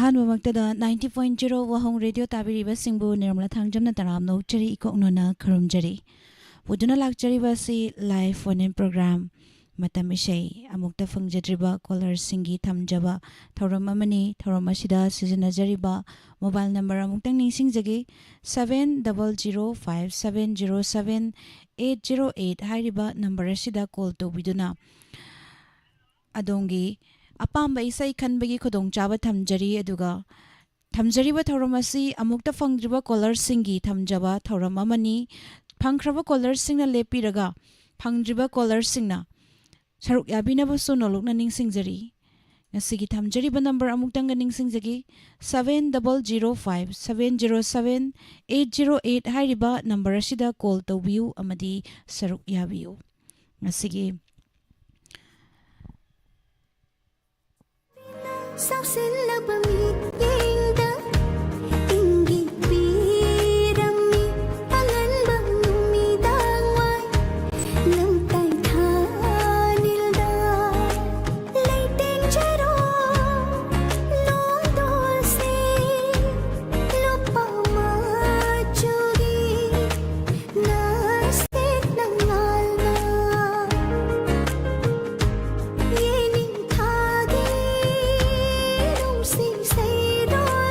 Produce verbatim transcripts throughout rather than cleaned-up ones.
ꯑꯍꯥꯟꯕꯃꯛꯇꯗ ninety point zero ꯋꯥꯍꯣꯡ radio ꯇꯥꯕꯤꯔꯤꯕꯁꯤꯡꯕꯨ ꯅꯤꯔꯃꯂꯥ ꯊꯥꯡꯖꯝꯅ ꯇꯔꯥꯝꯅ ꯑꯣꯛꯆꯔꯤ, ꯏꯀꯣꯛꯅꯣꯅ ꯈꯨꯔꯨꯝꯖꯔꯤ꯫ ꯄꯨꯗꯨꯅ ꯂꯥꯛꯆꯔꯤꯕ ꯑꯁꯤ live phone in program꯫ ꯃꯇꯝ ꯏꯁꯩ ꯑꯃꯨꯛꯇ ꯐꯪꯖꯗ꯭ꯔꯤꯕ ꯀꯣꯂꯔꯁꯤꯡꯒꯤ ꯊꯝꯖꯕ ꯊꯧꯔꯝ ꯑꯃꯅꯤ꯫ ꯊꯧꯔꯝ ꯑꯁꯤꯗ ꯁꯤꯖꯤꯟꯅꯖꯔꯤꯕ ꯃꯣꯕꯥꯏꯜ ꯅꯝꯕꯔ ꯑꯃꯨꯛꯇꯪ ꯅꯤꯡꯁꯤꯡꯖꯒꯦ, seven double zero five seven zero seven eight zero eight ꯍꯥꯏꯔꯤꯕ ꯅꯝꯕꯔ ꯑꯁꯤꯗ ꯀꯣꯜ ꯇꯧꯕꯤꯗꯨꯅ ꯑꯗꯣꯝꯒꯤ ꯑꯄꯥꯝꯕ ꯏꯁꯩ ꯈꯟꯕꯒꯤ ꯈꯨꯗꯣꯡꯆꯥꯕ ꯊꯝꯖꯔꯤ꯫ ꯑꯗꯨꯒ ꯊꯝꯖꯔꯤꯕ ꯊꯧꯔꯝ ꯑꯁꯤ ꯑꯃꯨꯛꯇ ꯐꯪꯗ꯭ꯔꯤꯕ ꯀꯣꯂꯔꯁꯤꯡꯒꯤ ꯊꯝꯖꯕ ꯊꯧꯔꯝ ꯑꯃꯅꯤ꯫ ꯐꯪꯈ꯭ꯔꯕ ꯀꯣꯂꯔꯁꯤꯡꯅ ꯂꯦꯞꯄꯤꯔꯒ ꯐꯪꯗ꯭ꯔꯤꯕ ꯀꯣꯂꯔꯁꯤꯡꯅ ꯁꯔꯨꯛ ꯌꯥꯕꯤꯅꯕꯁꯨ ꯅꯣꯂꯨꯛꯅ ꯅꯤꯡꯁꯤꯡꯖꯔꯤ꯫ ꯉꯁꯤꯒꯤ ꯊꯝꯖꯔꯤꯕ number ꯑꯃꯨꯛꯇꯪꯒ ꯅꯤꯡꯁꯤꯡꯖꯒꯦ, seven double zero five seven zero seven eight zero eight ꯍꯥꯏꯔꯤꯕ ꯅꯝꯕꯔ ꯑꯁꯤꯗ ꯀꯣꯜ ꯇꯧꯕꯤꯌꯨ ꯑꯃꯗꯤ ꯁꯔꯨꯛ ꯌꯥꯕꯤꯌꯨ꯫ ꯉꯁꯤꯒꯤ ꯆꯥꯎꯁꯤꯜꯂꯕ ꯃꯤꯠꯌꯦꯡꯗ ꯏꯪꯒꯤ ꯄꯤꯔꯝꯃꯤ꯫ ꯑꯉꯟꯕ ꯅꯨꯃꯤꯗꯥꯡ ꯋꯥꯏ ꯂꯝꯇꯥꯏ ꯊꯥꯅꯤꯜꯗ ꯂꯩꯇꯦꯡꯖꯔꯣ ꯅꯣꯡꯗꯣꯜꯁꯦ ꯂꯨꯄꯥ ꯃꯆꯨꯒꯤ ꯅꯥꯁꯦꯛ ꯅꯉꯥꯜꯅ ꯌꯦꯅꯤꯡꯊꯥꯒꯤ ꯅꯨꯡꯁꯤ ꯁꯩꯔꯣꯜ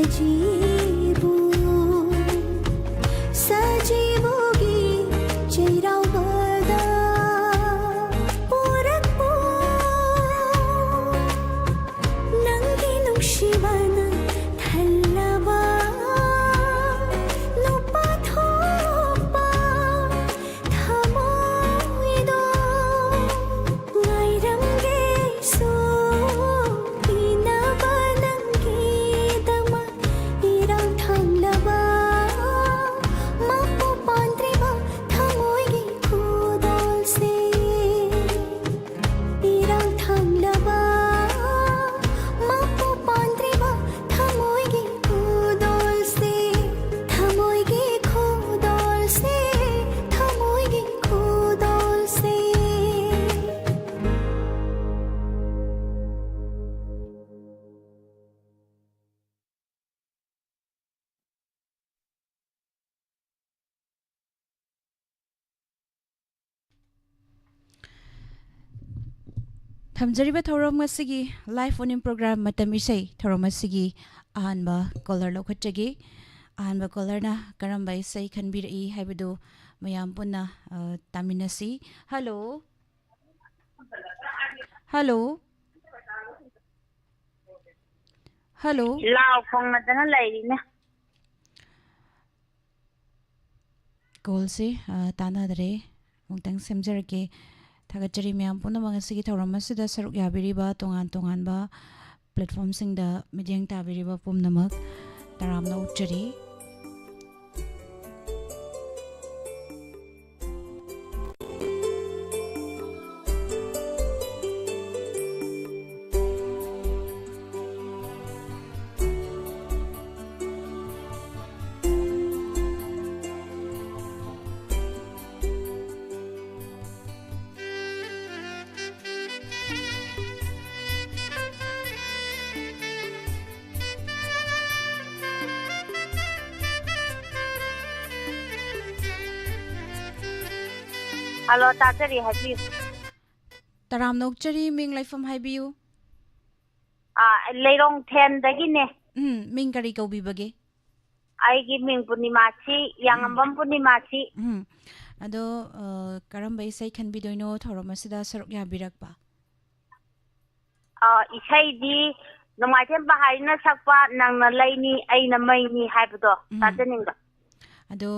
ꯁꯖꯤꯕꯨ, ꯁꯖꯤꯕꯨꯒꯤ ꯆꯩꯔꯥꯎꯕꯗ ꯄꯨꯔꯛꯄ ꯅꯪꯒꯤ ꯅꯨꯡꯁꯤꯕꯅ ꯊꯜꯂꯕ ꯅꯨꯄꯥ ꯊꯣꯛꯄ ꯊꯃꯣꯏꯗꯣ ꯉꯥꯏꯔꯝꯒꯦ ꯁꯣꯏꯗꯅꯕ ꯅꯪꯒꯤꯗꯃꯛ ꯏꯔꯥꯡ ꯊꯥꯡꯂꯕ ꯃꯄꯨ ꯄꯥꯟꯗ꯭ꯔꯤꯕ ꯊꯃꯣꯏꯒꯤ ꯈꯨꯗꯣꯜꯁꯦ꯫ ꯏꯔꯥꯡ ꯊꯥꯡꯂꯕ ꯃꯄꯨ ꯄꯥꯟꯗ꯭ꯔꯤꯕ ꯊꯃꯣꯏꯒꯤ ꯈꯨꯗꯣꯜꯁꯦ, ꯊꯃꯣꯏꯒꯤ ꯈꯨꯗꯣꯜꯁꯦ, ꯊꯃꯣꯏꯒꯤ ꯈꯨꯗꯣꯜꯁꯦ꯫ ꯊꯝꯖꯔꯤꯕ ꯊꯧꯔꯝ ꯑꯁꯤꯒꯤ live phone-in program ꯃꯇꯝ ꯏꯁꯩ ꯊꯧꯔꯝ ꯑꯁꯤꯒꯤ ꯑꯍꯥꯟꯕ caller ꯂꯧꯈꯠꯆꯒꯦ꯫ ꯑꯍꯥꯟꯕ callerꯅ ꯀꯔꯝꯕ ꯏꯁꯩ ꯈꯟꯕꯤꯔꯛꯏ ꯍꯥꯏꯕꯗꯨ ꯃꯌꯥꯝ ꯄꯨꯟꯅ, ꯑ, ꯇꯥꯃꯤꯟꯅꯁꯤ꯫ Hello꯫ Hello꯫ Hello꯫ ꯂꯥꯎ ꯈꯣꯡꯅꯗꯅ ꯂꯩꯔꯤꯅꯦ꯫ Call-ꯁꯤ, ꯑ, ꯇꯥꯟꯅꯗ꯭ꯔꯦ꯫ ꯑꯃꯨꯛꯇꯪ ꯁꯦꯝꯖꯔꯛꯀꯦ꯫ ꯊꯥꯒꯠꯆꯔꯤ ꯃꯌꯥꯝ ꯄꯨꯝꯅꯃꯛ ꯉꯁꯤꯒꯤ ꯊꯧꯔꯝ ꯑꯁꯤꯗ ꯁꯔꯨꯛ ꯌꯥꯕꯤꯔꯤꯕ ꯇꯣꯉꯥꯟ ꯇꯣꯉꯥꯟꯕ platform-ꯁꯤꯡꯗ ꯃꯤꯠꯌꯦꯡ ꯇꯥꯕꯤꯔꯤꯕ ꯄꯨꯝꯅꯃꯛ ꯇꯔꯥꯝꯅ ꯑꯣꯛꯆꯔꯤ꯫ Hello, ꯇꯥꯖꯔꯤ, ꯍꯥꯏꯕꯤꯌꯨ꯫ ꯇꯔꯥꯝꯅ ꯑꯣꯛꯆꯔꯤ, ꯃꯤꯡ ꯂꯩꯐꯝ ꯍꯥꯏꯕꯤꯌꯨ꯫ ꯑꯥ, ꯂꯩꯔꯣꯡꯊꯦꯝꯗꯒꯤꯅꯦ꯫ ꯎꯝ, ꯃꯤꯡ ꯀꯔꯤ ꯀꯧꯕꯤꯕꯒꯦ? ꯑꯩꯒꯤ ꯃꯤꯡ ꯄꯨꯔꯅꯤꯃꯥꯁꯤ, ꯌꯥꯉꯝꯕꯝ ꯄꯨꯔꯅꯤꯃꯥꯁꯤ꯫ ꯎꯝ꯫ ꯑꯗꯣ, ꯑ, ꯀꯔꯝꯕ ꯏꯁꯩ ꯈꯟꯕꯤꯗꯣꯏꯅꯣ ꯊꯧꯔꯝ ꯑꯁꯤꯗ ꯁꯔꯨꯛ ꯌꯥꯕꯤꯔꯛꯄ? ꯑ, ꯏꯁꯩꯗꯤ ꯅꯣꯡꯃꯥꯏꯊꯦꯝ ꯄꯍꯥꯔꯤꯅ ꯁꯛꯄ "ꯅꯪꯅ ꯂꯩꯅꯤ, ꯑꯩꯅ ꯃꯩꯅꯤ" ꯍꯥꯏꯕꯗꯣ ꯎꯝ꯫ ꯇꯥꯖꯅꯤꯡꯕ꯫ ꯑꯗꯣ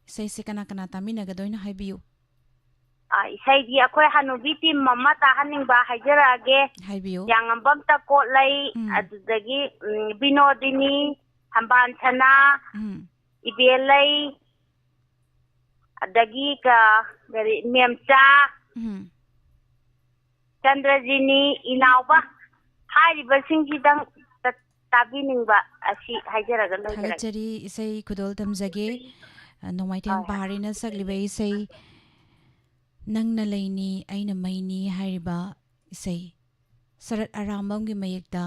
ꯏꯁꯩꯁꯦ ꯀꯅꯥ ꯀꯅꯥ ꯇꯥꯃꯤꯟꯅꯒꯗꯣꯏꯅꯣ ꯍꯥꯏꯕꯤꯌꯨ꯫ ꯑ, ꯏꯁꯩꯗꯤ ꯑꯩꯈꯣꯏ ꯍꯅꯨꯕꯤ team ꯑꯃ ꯇꯥꯍꯟꯅꯤꯡꯕ ꯍꯥꯏꯖꯔꯛꯑꯒꯦ꯫ ꯍꯥꯏꯕꯤꯌꯨ꯫ ꯌꯥꯉꯝꯕꯝ ꯇꯀꯣꯠꯂꯩ, ꯎꯝ꯫ ꯑꯗꯨꯗꯒꯤ, ꯎꯝ, ꯕꯤꯅꯣꯗꯤꯅꯤ, ꯊꯝꯕꯥꯜ ꯁꯅꯥ, ꯎꯝ꯫ ꯏꯕꯦꯜꯂꯩ, ꯑꯗꯒꯤ ꯀ-, ꯀꯔꯤ, ꯃꯦꯝꯆꯥ, ꯎꯝ꯫ ꯆꯟꯗ꯭ꯔꯖꯤꯅꯤ, ꯏꯅꯥꯎꯕ ꯍꯥꯏꯔꯤꯕꯁꯤꯡꯁꯤꯗꯪ ꯇ-, ꯇꯥꯕꯤꯅꯤꯡꯕ ꯑꯁꯤ ꯍꯥꯏꯖꯔꯒ ꯂꯣꯏꯖꯔꯒꯦ꯫ ꯊꯥꯒꯠꯆꯔꯤ, ꯏꯁꯩ ꯈꯨꯗꯣꯜ ꯇꯝꯖꯒꯦ꯫ ꯑ, ꯅꯣꯡꯃꯥꯏꯊꯦꯝ ꯍꯣꯏ, ꯍꯣꯏ꯫ ꯄꯍꯥꯔꯤꯅ ꯁꯛꯂꯤꯕ ꯏꯁꯩ "ꯅꯪꯅ ꯂꯩꯅꯤ, ꯑꯩꯅ ꯃꯩꯅꯤ" ꯍꯥꯏꯔꯤꯕ ꯏꯁꯩ, ꯁꯔꯠ ꯑꯔꯥꯝꯕꯝꯒꯤ ꯃꯌꯦꯛꯇ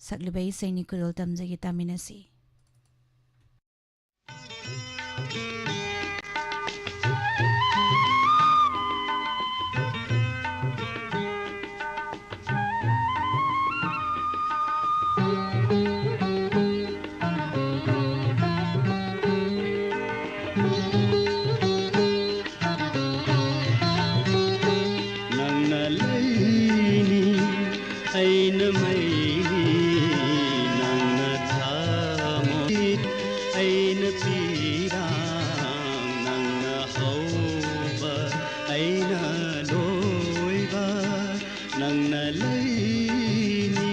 ꯁꯛꯂꯤꯕ ꯏꯁꯩꯅꯤ, ꯈꯨꯗꯣꯜ ꯇꯝꯖꯒꯦ, ꯇꯥꯃꯤꯟꯅꯁꯤ꯫ ꯅꯪꯅ ꯂꯩꯅꯤ, ꯑꯩꯅ ꯃꯩꯅꯤ, ꯅꯪꯅ ꯊꯃꯣꯏ, ꯑꯩꯅ ꯄꯤꯔꯥꯡ, ꯅꯪꯅ ꯍꯧꯕ, ꯑꯩꯅ ꯂꯣꯏꯕ, ꯅꯪꯅ ꯂꯩꯅꯤ꯫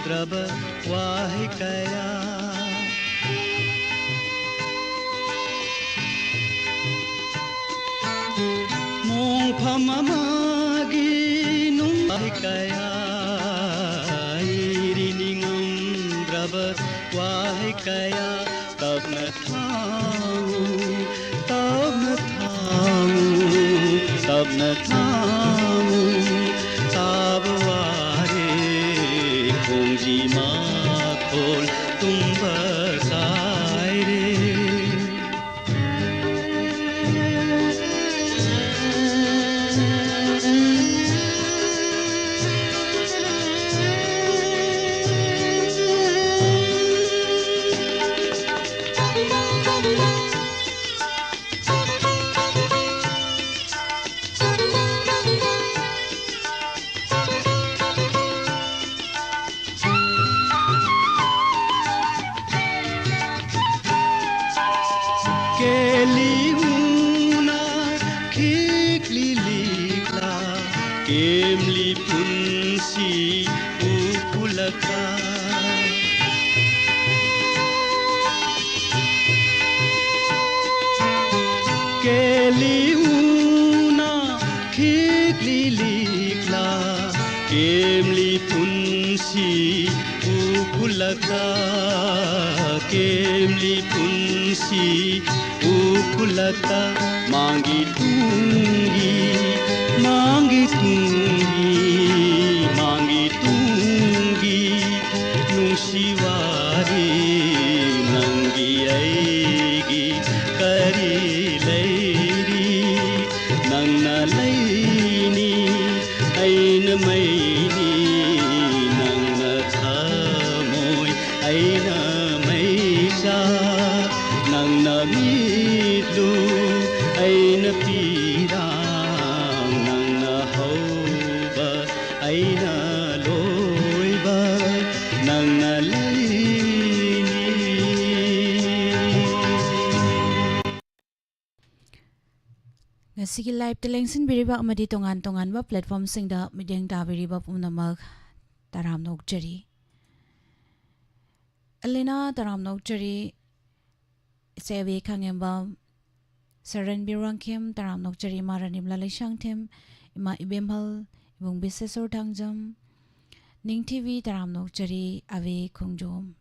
ꯗ꯭ꯔꯕ ꯋꯥꯍꯩ ꯀꯌꯥ, ꯃꯣꯡꯐꯝ ꯑꯃꯒꯤ ꯅꯨꯡ ꯋꯥꯍꯩ ꯀꯌꯥ, ꯏꯔꯤ ꯅꯤꯡꯉꯝꯗ꯭ꯔꯕ ꯋꯥꯍꯩ ꯀꯌꯥ, ꯇꯞꯅ ꯊꯥꯡꯉꯨ, ꯇꯞꯅ ꯊꯥꯡꯉꯨ, ꯇꯞꯅ ꯊꯥꯡꯉꯨ, ꯇꯥꯕ ꯋꯥꯔꯦ꯫ ꯄꯨꯡꯁꯤ ꯃꯈꯣꯜ ꯇꯨꯝꯕ ꯀꯥꯏꯔꯦ꯫ Keli una khikli likla, kemli punsi ukulaka. Keli una khikli likla, kemli punsi ukulaka, kemli punsi ukulaka. Mangi tungi, mangi tungi, mangi tungi, ꯅꯨꯡꯁꯤ ꯋꯥꯔꯤ ꯅꯪꯒꯤ ꯑꯩꯒꯤ ꯀꯔꯤ ꯂꯩꯔꯤ? ꯅꯪꯅ ꯂꯩꯅꯤ, ꯑꯩꯅ ꯃꯩꯅꯤ, ꯅꯪꯅ ꯊꯃꯣꯏ, ꯑꯩꯅ ꯃꯩꯁꯥ, ꯅꯪꯅ ꯃꯤꯠꯂꯨ, ꯑꯩꯅ ꯄꯤꯔꯥꯡ, ꯅꯪꯅ ꯍꯧꯕ, ꯑꯩꯅ ꯂꯣꯏꯕ, ꯅꯪꯅ ꯂꯩꯅꯤ꯫ ꯉꯁꯤꯒꯤ live-ꯇ ꯂꯦꯡꯁꯤꯟꯕꯤꯔꯤꯕ ꯑꯃꯗꯤ ꯇꯣꯉꯥꯟ ꯇꯣꯉꯥꯟꯕ platform-ꯁꯤꯡꯗ ꯃꯤꯠꯌꯦꯡ ꯇꯥꯕꯤꯔꯤꯕ ꯄꯨꯝꯅꯃꯛ ꯇꯔꯥꯝꯅ ꯑꯣꯛꯆꯔꯤ꯫ ꯑꯂꯤꯅꯥ ꯇꯔꯥꯝꯅ ꯑꯣꯛꯆꯔꯤ꯫ ꯏꯆꯦ ꯑꯕꯤ ꯈꯥꯉꯦꯝꯕꯝ, ꯁꯔꯟꯕꯤꯔ ꯋꯥꯡꯈꯦꯝ ꯇꯔꯥꯝꯅ ꯑꯣꯛꯆꯔꯤ꯫ ꯏꯃꯥ ꯔꯥꯅꯤꯃꯂꯥ ꯂꯩꯁꯥꯡꯊꯦꯝ, ꯏꯃꯥ ꯏꯕꯦꯝꯍꯜ, ꯏꯕꯨꯡ ꯕꯤꯁꯦꯁꯣꯔ ꯊꯥꯡꯖꯝ, ꯅꯤꯡꯊꯤꯕꯤ ꯇꯔꯥꯝꯅ ꯑꯣꯛꯆꯔꯤ꯫ ꯑꯕꯤ ꯈꯣꯡꯖꯣꯝ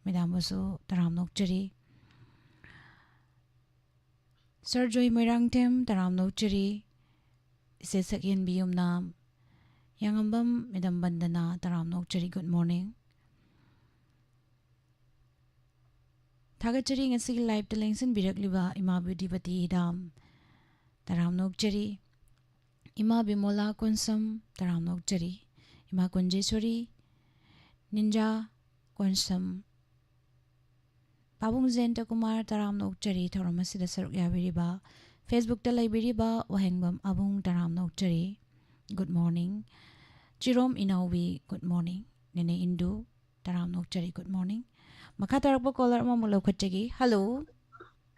ꯃꯦꯗꯥꯝꯕꯨꯁꯨ ꯇꯔꯥꯝꯅ ꯑꯣꯛꯆꯔꯤ꯫ ꯁꯔ ꯖꯣꯏ ꯃꯣꯏꯔꯥꯡꯊꯦꯝ ꯇꯔꯥꯝꯅ ꯑꯣꯛꯆꯔꯤ꯫ ꯏꯆꯦ ꯁꯛꯍꯦꯟꯕꯤ ꯌꯨꯝꯅꯥꯝ, ꯌꯥꯉꯝꯕꯝ ꯃꯦꯗꯥꯝ ꯕꯟꯗꯅꯥ ꯇꯔꯥꯝꯅ ꯅꯣꯛꯆꯔꯤ, good morning꯫ ꯊꯥꯒꯠꯆꯔꯤ ꯉꯁꯤꯒꯤ live-ꯇ ꯂꯦꯡꯁꯤꯟꯕꯤꯔꯛꯂꯤꯕ ꯏꯃꯥ ꯕ꯭ꯌꯨꯇꯤꯄꯇꯤ ꯍꯤꯗꯥꯝ, ꯇꯔꯥꯝꯅ ꯑꯣꯛꯆꯔꯤ꯫ ꯏꯃꯥ ꯕꯤꯃꯣꯂꯥ ꯀꯣꯟꯁꯝ, ꯇꯔꯥꯝꯅ ꯑꯣꯛꯆꯔꯤ꯫ ꯏꯃꯥ ꯀꯨꯟꯖꯦꯁꯣꯔꯤ, ꯅꯤꯟꯖꯥ ꯀꯣꯟꯁꯝ, ꯄꯥꯕꯨꯡ ꯖꯌꯟꯇ ꯀꯨꯃꯥꯔ, ꯇꯔꯥꯝꯅ ꯑꯣꯛꯆꯔꯤ ꯊꯧꯔꯝ ꯑꯁꯤꯗ ꯁꯔꯨꯛ ꯌꯥꯕꯤꯔꯤꯕ꯫ Facebook-ꯇ ꯂꯩꯕꯤꯔꯤꯕ ꯋꯥꯍꯦꯡꯕꯝ ꯑꯕꯨꯡ, ꯇꯔꯥꯝꯅ ꯑꯣꯛꯆꯔꯤ, good morning꯫ ꯆꯤꯔꯣꯝ ꯏꯅꯥꯎꯕꯤ, good morning꯫ ꯅꯦꯅꯦ ꯏꯟꯗꯨ, ꯇꯔꯥꯝꯅ ꯑꯣꯛꯆꯔꯤ, good morning꯫ ꯃꯈꯥ ꯇꯥꯔꯛꯄ caller ꯑꯃꯃꯨꯛ ꯂꯧꯈꯠꯆꯒꯦ꯫ Hello꯫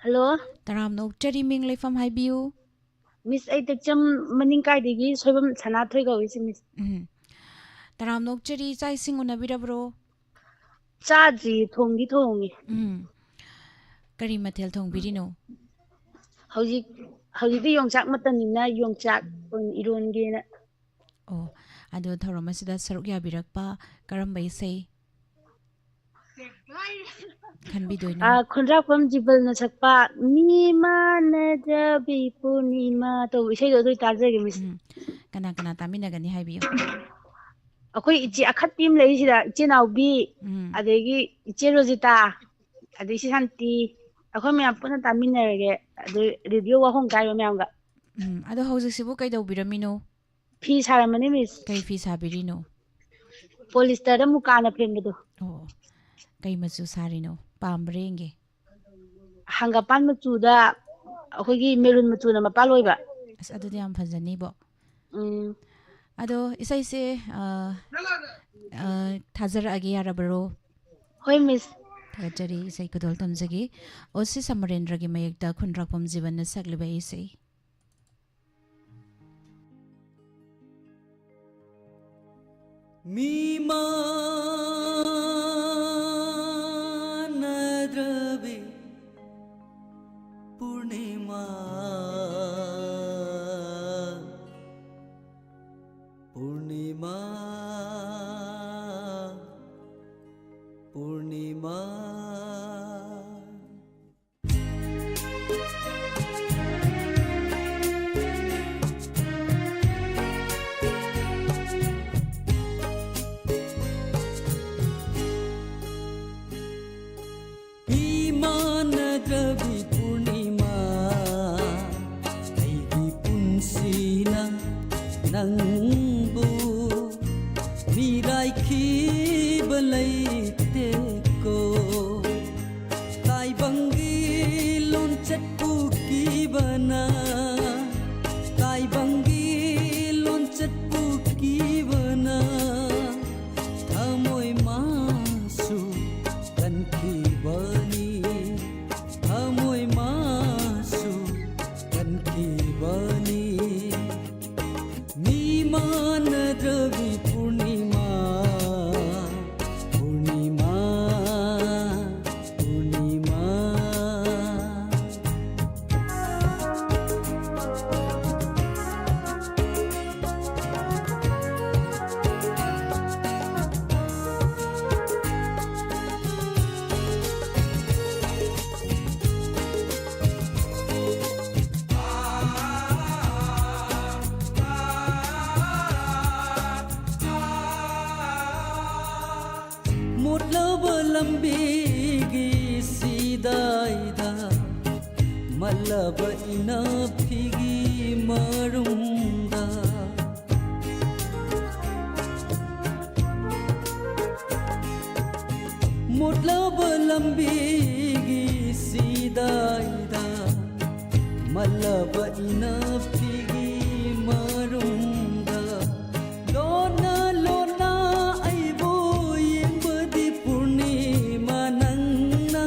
Hello꯫ ꯇꯔꯥꯝꯅ ꯑꯣꯛꯆꯔꯤ, ꯃꯤꯡ ꯂꯩꯐꯝ ꯍꯥꯏꯕꯤꯌꯨ꯫ Miss, ꯑꯩ ꯇꯦꯛꯆꯝ ꯃꯅꯤꯡ ꯀꯥꯏꯗꯒꯤ ꯁꯣꯏꯕꯝ ꯁꯅꯥꯊꯣꯏ ꯀꯧꯏ, ꯁꯤ Miss꯫ ꯎꯝ꯫ ꯇꯔꯥꯝꯅ ꯑꯣꯛꯆꯔꯤ, ꯆꯥꯛ ꯏꯁꯤꯡ ꯎꯅꯕꯤꯔꯕ꯭ꯔꯣ? ꯆꯥꯗ꯭ꯔꯤ, ꯊꯣꯡꯗꯤ ꯊꯣꯡꯉꯤ꯫ ꯎꯝ꯫ ꯀꯔꯤ ꯃꯊꯦꯜ ꯊꯣꯡꯕꯤꯔꯤꯅꯣ? ꯍꯧꯖꯤꯛ, ꯍꯧꯖꯤꯛꯇꯤ ꯌꯣꯡꯆꯥꯛ ꯃꯇꯝꯅꯤꯅ ꯌꯣꯡꯆꯥꯛ ꯑꯣꯏꯅ ꯏꯔꯣꯟꯒꯦꯅ꯫ ꯑꯣ, ꯑꯗꯣ ꯊꯧꯔꯝ ꯑꯁꯤꯗ ꯁꯔꯨꯛ ꯌꯥꯕꯤꯔꯛꯄ ꯀꯔꯝꯕ ꯏꯁꯩ ꯈꯟꯕꯤꯗꯣꯏꯅꯣ? ꯑꯥ, ꯈꯨꯟꯗ꯭ꯔꯥꯛꯄꯝ ꯖꯤꯕꯜꯅ ꯁꯛꯄ "ꯃꯤ ꯃꯥꯟꯅꯗꯕꯤ ꯄꯨꯔꯅꯤꯃꯥ" ꯇꯧꯕ ꯏꯁꯩꯗꯣ ꯑꯗꯨ ꯑꯣꯏ ꯇꯥꯖꯒꯦ, Miss꯫ ꯎꯝ꯫ ꯀꯅꯥ ꯀꯅꯥ ꯇꯥꯃꯤꯟꯅꯒꯅꯤ ꯍꯥꯏꯕꯤꯌꯨ꯫ ꯑꯩꯈꯣꯏ ꯏꯆꯦ ꯑꯈꯠꯄꯤ ꯑꯃ ꯂꯩꯔꯤꯁꯤꯗ, ꯏꯆꯦ ꯅꯥꯎꯕꯤ, ꯎꯝ꯫ ꯑꯗꯒꯤ ꯏꯆꯦ ꯔꯣꯖꯤꯇꯥ, ꯑꯗꯩ ꯏꯆꯦ ꯁꯥꯟꯇꯤ, ꯑꯩꯈꯣꯏ ꯃꯌꯥꯝ ꯄꯨꯟꯅ ꯇꯥꯃꯤꯟꯅꯔꯒꯦ꯫ ꯑꯗꯨ ꯔꯦꯗꯤꯑꯣ ꯋꯥꯍꯣꯡ ꯇꯥꯔꯤꯕ ꯃꯌꯥꯝꯒ꯫ ꯎꯝ, ꯑꯗꯣ ꯍꯧꯖꯤꯛꯁꯤꯕꯨ ꯀꯩꯗꯧꯕꯤꯔꯝꯃꯤꯅꯣ? ꯐꯤ ꯁꯥꯔꯝꯕꯅꯤ, Miss꯫ ꯀꯩ ꯐꯤ ꯁꯥꯕꯤꯔꯤꯅꯣ? Polyester-ꯗ ꯃꯨꯀꯥꯅ ꯐꯦꯟꯕꯗꯣ꯫ ꯑꯣ, ꯀꯩ ꯃꯆꯨ ꯁꯥꯔꯤꯅꯣ? ꯄꯥꯝꯕ꯭ꯔꯥ ꯌꯦꯡꯒꯦ꯫ ꯍꯪꯒꯥꯄꯥꯟ ꯃꯆꯨꯗ ꯑꯩꯈꯣꯏꯒꯤ maroon ꯃꯆꯨꯅ ꯃꯄꯥꯟ ꯑꯣꯏꯕ꯫ ꯑꯁ, ꯑꯗꯨꯗꯤ ꯌꯥꯝ ꯐꯖꯅꯤꯕꯣ꯫ ꯎꯝ꯫ ꯑꯗꯣ ꯏꯁꯩꯁꯦ, ꯑ, ꯑ, ꯊꯥꯖꯔꯛꯑꯒꯦ, ꯌꯥꯔꯕ꯭ꯔꯣ? ꯍꯣꯏ, Miss꯫ ꯊꯥꯒꯠꯆꯔꯤ, ꯏꯁꯩ ꯈꯨꯗꯣꯜ ꯇꯝꯖꯒꯦ꯫ ꯑꯣ ꯁꯤ ꯁꯃꯔꯦꯟꯗ꯭ꯔꯒꯤ ꯃꯌꯦꯛꯇ ꯈꯨꯟꯗ꯭ꯔꯥꯛꯄꯝ ꯖꯤꯕꯟꯅ ꯁꯛꯂꯤꯕ ꯏꯁꯩ꯫ ꯃꯤ ꯃꯥꯟꯅꯗ꯭ꯔꯕꯤ ꯄꯨꯔꯅꯤꯃꯥ, ꯄꯨꯔꯅꯤꯃꯥ, ꯄꯨꯔꯅꯤꯃꯥ꯫ ꯂꯩꯇꯦꯀꯣ꯫ ꯇꯥꯏꯕꯪꯒꯤ ꯂꯣꯟꯆꯠꯄꯨ ꯀꯤꯕꯅ, ꯇꯥꯏꯕꯪꯒꯤ ꯂꯣꯟꯆꯠꯄꯨ ꯀꯤꯕꯅ, ꯊꯃꯣꯏ ꯃꯥꯁꯨ ꯀꯟꯈꯤꯕꯅꯤ, ꯊꯃꯣꯏ ꯃꯥꯁꯨ ꯀꯟꯈꯤꯕꯅꯤ꯫ ꯃꯤ ꯃꯥꯟꯅꯗ꯭ꯔꯕꯤ ꯄꯨꯔꯅꯤꯃꯥ, ꯄꯨꯔꯅꯤꯃꯥ, ꯄꯨꯔꯅꯤꯃꯥ꯫ ꯃꯣꯠꯂꯕ ꯂꯝꯕꯤꯒꯤ ꯁꯤꯗꯥꯏꯗ, ꯃꯜꯂꯕ ꯏꯅꯥꯛꯐꯤꯒꯤ ꯃꯔꯨꯝꯗ, ꯃꯣꯠꯂꯕ ꯂꯝꯕꯤꯒꯤ ꯁꯤꯗꯥꯏꯗ, ꯃꯜꯂꯕ ꯏꯅꯥꯛꯐꯤꯒꯤ ꯃꯔꯨꯝꯗ, ꯂꯣꯟꯅ ꯂꯣꯟꯅ ꯑꯩꯕꯨ ꯌꯦꯡꯕꯗꯤ ꯄꯨꯔꯅꯤꯃꯥ ꯅꯪꯅ,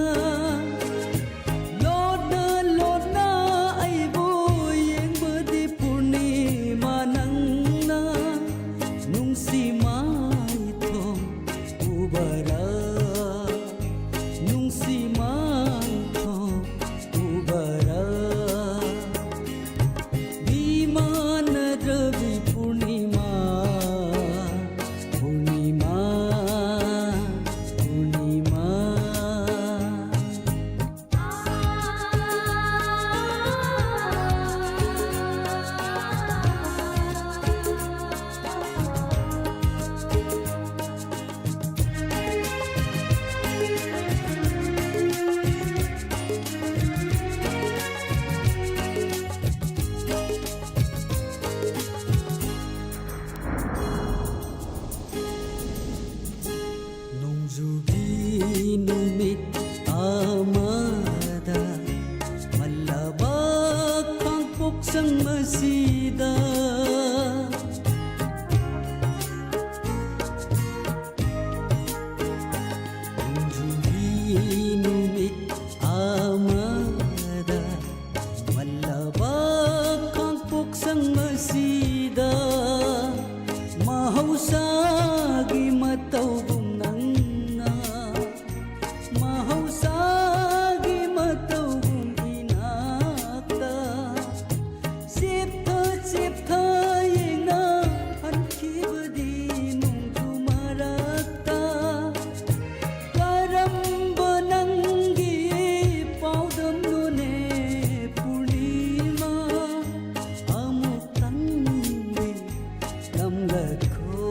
ꯂꯣꯟꯅ ꯂꯣꯟꯅ ꯑꯩꯕꯨ ꯌꯦꯡꯕꯗꯤ ꯄꯨꯔꯅꯤꯃꯥ ꯅꯪꯅ, ꯅꯨꯡꯁꯤ ꯃꯥꯏꯊꯣꯡ ꯎꯕꯔꯥ, ꯅꯨꯡꯁꯤ ꯃꯥꯏꯊꯣꯡ ꯎꯕꯔꯥ꯫ ꯃꯤ ꯃꯥꯟꯅꯗ꯭ꯔꯕꯤ ꯄꯨꯔꯅꯤꯃꯥ, ꯄꯨꯔꯅꯤꯃꯥ, ꯄꯨꯔꯅꯤꯃꯥ꯫ ꯅꯣꯡꯖꯨꯒꯤ ꯅꯨꯃꯤꯠ ꯑꯃꯗ ꯃꯜꯂꯕ ꯈꯥꯡꯄꯣꯛꯁꯪ ꯑꯁꯤꯗ ꯅꯣꯡꯖꯨꯒꯤ ꯅꯨꯃꯤꯠ ꯑꯃꯗ ꯃꯜꯂꯕ ꯈꯥꯡꯄꯣꯛꯁꯪ ꯑꯁꯤꯗ ꯃꯍꯧꯁꯥꯒꯤ ꯃꯇꯧꯒꯨꯝ ꯅꯪꯅ ꯃꯍꯧꯁꯥꯒꯤ ꯃꯇꯧꯒꯨꯝ ꯏꯅꯥꯛꯇ ꯆꯦꯞꯊ ꯆꯦꯞꯊ ꯌꯦꯡꯅ ꯍꯟꯈꯤꯕꯗꯤ ꯅꯣꯡꯖꯨ ꯃꯔꯛꯇ ꯀꯔꯝꯕ ꯅꯪꯒꯤ ꯄꯥꯎꯗꯝꯅꯣꯅꯦ ꯄꯨꯔꯅꯤꯃꯥ? ꯑꯃꯨꯛꯇꯪꯗꯤ ꯇꯝꯂꯛꯈꯣ,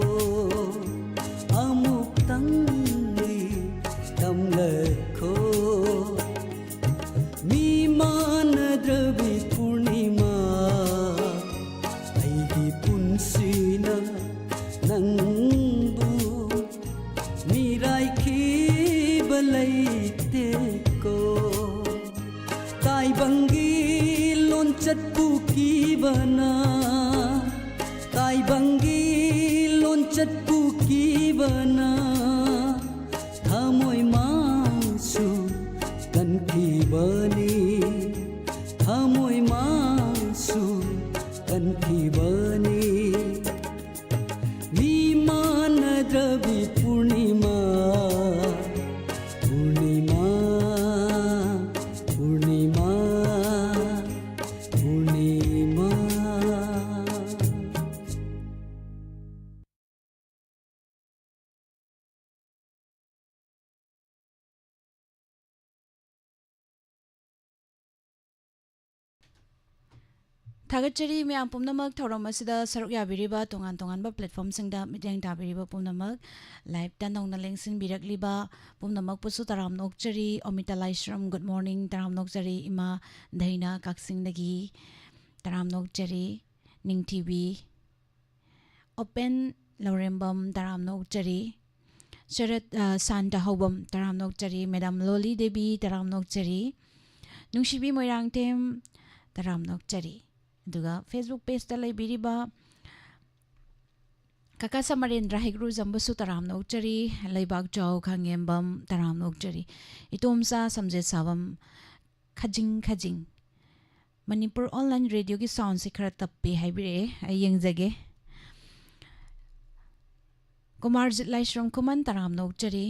ꯑꯃꯨꯛꯇꯪꯗꯤ ꯇꯝꯂꯛꯈꯣ꯫ ꯃꯤ ꯃꯥꯟꯅꯗ꯭ꯔꯕꯤ ꯄꯨꯔꯅꯤꯃꯥ, ꯑꯩꯒꯤ ꯄꯨꯟꯁꯤꯅ ꯅꯪꯕꯨ ꯃꯤꯔꯥꯏꯈꯤꯕ ꯂꯩꯇꯦꯀꯣ꯫ ꯇꯥꯏꯕꯪꯒꯤ ꯂꯣꯟꯆꯠꯄꯨ ꯀꯤꯕꯅ, ꯇꯥꯏꯕꯪꯒꯤ ꯂꯣꯟꯆꯠꯄꯨ ꯀꯤꯕꯅ ꯊꯃꯣꯏ ꯃꯥꯡꯁꯨ ꯀꯟꯈꯤꯕꯅꯤ, ꯊꯃꯣꯏ ꯃꯥꯡꯁꯨ ꯀꯟꯈꯤꯕꯅꯤ꯫ ꯃꯤ ꯃꯥꯟꯅꯗ꯭ꯔꯕꯤ ꯄꯨꯔꯅꯤꯃꯥ, ꯄꯨꯔꯅꯤꯃꯥ, ꯄꯨꯔꯅꯤꯃꯥ, ꯄꯨꯔꯅꯤꯃꯥ꯫ ꯊꯥꯒꯠꯆꯔꯤ ꯃꯌꯥꯝ ꯄꯨꯝꯅꯃꯛ ꯊꯧꯔꯝ ꯑꯁꯤꯗ ꯁꯔꯨꯛ ꯌꯥꯕꯤꯔꯤꯕ, ꯇꯣꯉꯥꯟ ꯇꯣꯉꯥꯟꯕ platformꯁꯤꯡꯗ ꯃꯤꯠꯌꯦꯡ ꯇꯥꯕꯤꯔꯤꯕ ꯄꯨꯝꯅꯃꯛ, liveꯇ ꯅꯧꯅ ꯂꯦꯡꯁꯤꯟꯕꯤꯔꯛꯂꯤꯕ ꯄꯨꯝꯅꯃꯛꯄꯨꯁꯨ ꯇꯔꯥꯝꯅ ꯑꯣꯛꯆꯔꯤ꯫ ꯑꯣꯃꯤꯇꯥ ꯂꯥꯏꯁ꯭ꯔꯝ, good morning, ꯇꯔꯥꯝꯅ ꯑꯣꯛꯆꯔꯤ꯫ ꯏꯃꯥ ꯙꯩꯅ ꯀꯛꯆꯤꯡꯗꯒꯤ ꯇꯔꯥꯝꯅ ꯑꯣꯛꯆꯔꯤ꯫ ꯅꯤꯡꯊꯤꯕꯤ, ꯑꯣꯄꯦꯟ ꯂꯧꯔꯦꯝꯕꯝ, ꯇꯔꯥꯝꯅ ꯑꯣꯛꯆꯔꯤ꯫ ꯁꯔꯠ, ꯑ, ꯁꯥꯟꯇ ꯍꯧꯕꯝ, ꯇꯔꯥꯝꯅ ꯑꯣꯛꯆꯔꯤ꯫ ꯃꯦꯗꯥꯝ ꯂꯣꯂꯤ ꯗꯦꯕꯤ, ꯇꯔꯥꯝꯅ ꯑꯣꯛꯆꯔꯤ꯫ ꯅꯨꯡꯁꯤꯕꯤ ꯃꯣꯏꯔꯥꯡꯊꯦꯝ, ꯇꯔꯥꯝꯅ ꯑꯣꯛꯆꯔꯤ꯫ ꯑꯗꯨꯒ Facebook page ꯇ ꯂꯩꯕꯤꯔꯤꯕ ꯀꯀꯥ ꯁꯃꯔꯦꯟꯗ꯭ꯔ ꯍꯩꯒ꯭ꯔꯨꯖꯝꯕꯨꯁꯨ ꯇꯔꯥꯝꯅ ꯑꯣꯛꯆꯔꯤ꯫ ꯂꯩꯕꯥꯛ ꯆꯥꯎ ꯈꯥꯡꯉꯦꯝꯕꯝ, ꯇꯔꯥꯝꯅ ꯑꯣꯛꯆꯔꯤ꯫ ꯏꯇꯣꯝꯆꯥ ꯁꯝꯖꯦꯠ ꯁꯥꯕꯝ, ꯈꯖꯤꯡ ꯈꯖꯤꯡ꯫ ꯃꯅꯤꯄꯨꯔ online radio ꯒꯤ sound ꯁꯤ ꯈꯔ ꯇꯞꯄꯦ ꯍꯥꯏꯕꯤꯔꯛꯑꯦ, ꯑꯩ ꯌꯦꯡꯖꯒꯦ꯫ ꯀꯨꯃꯥꯔꯖꯤꯠ ꯂꯥꯏꯁ꯭ꯔꯝ ꯈꯨꯃꯟ, ꯇꯔꯥꯝꯅ ꯑꯣꯛꯆꯔꯤ꯫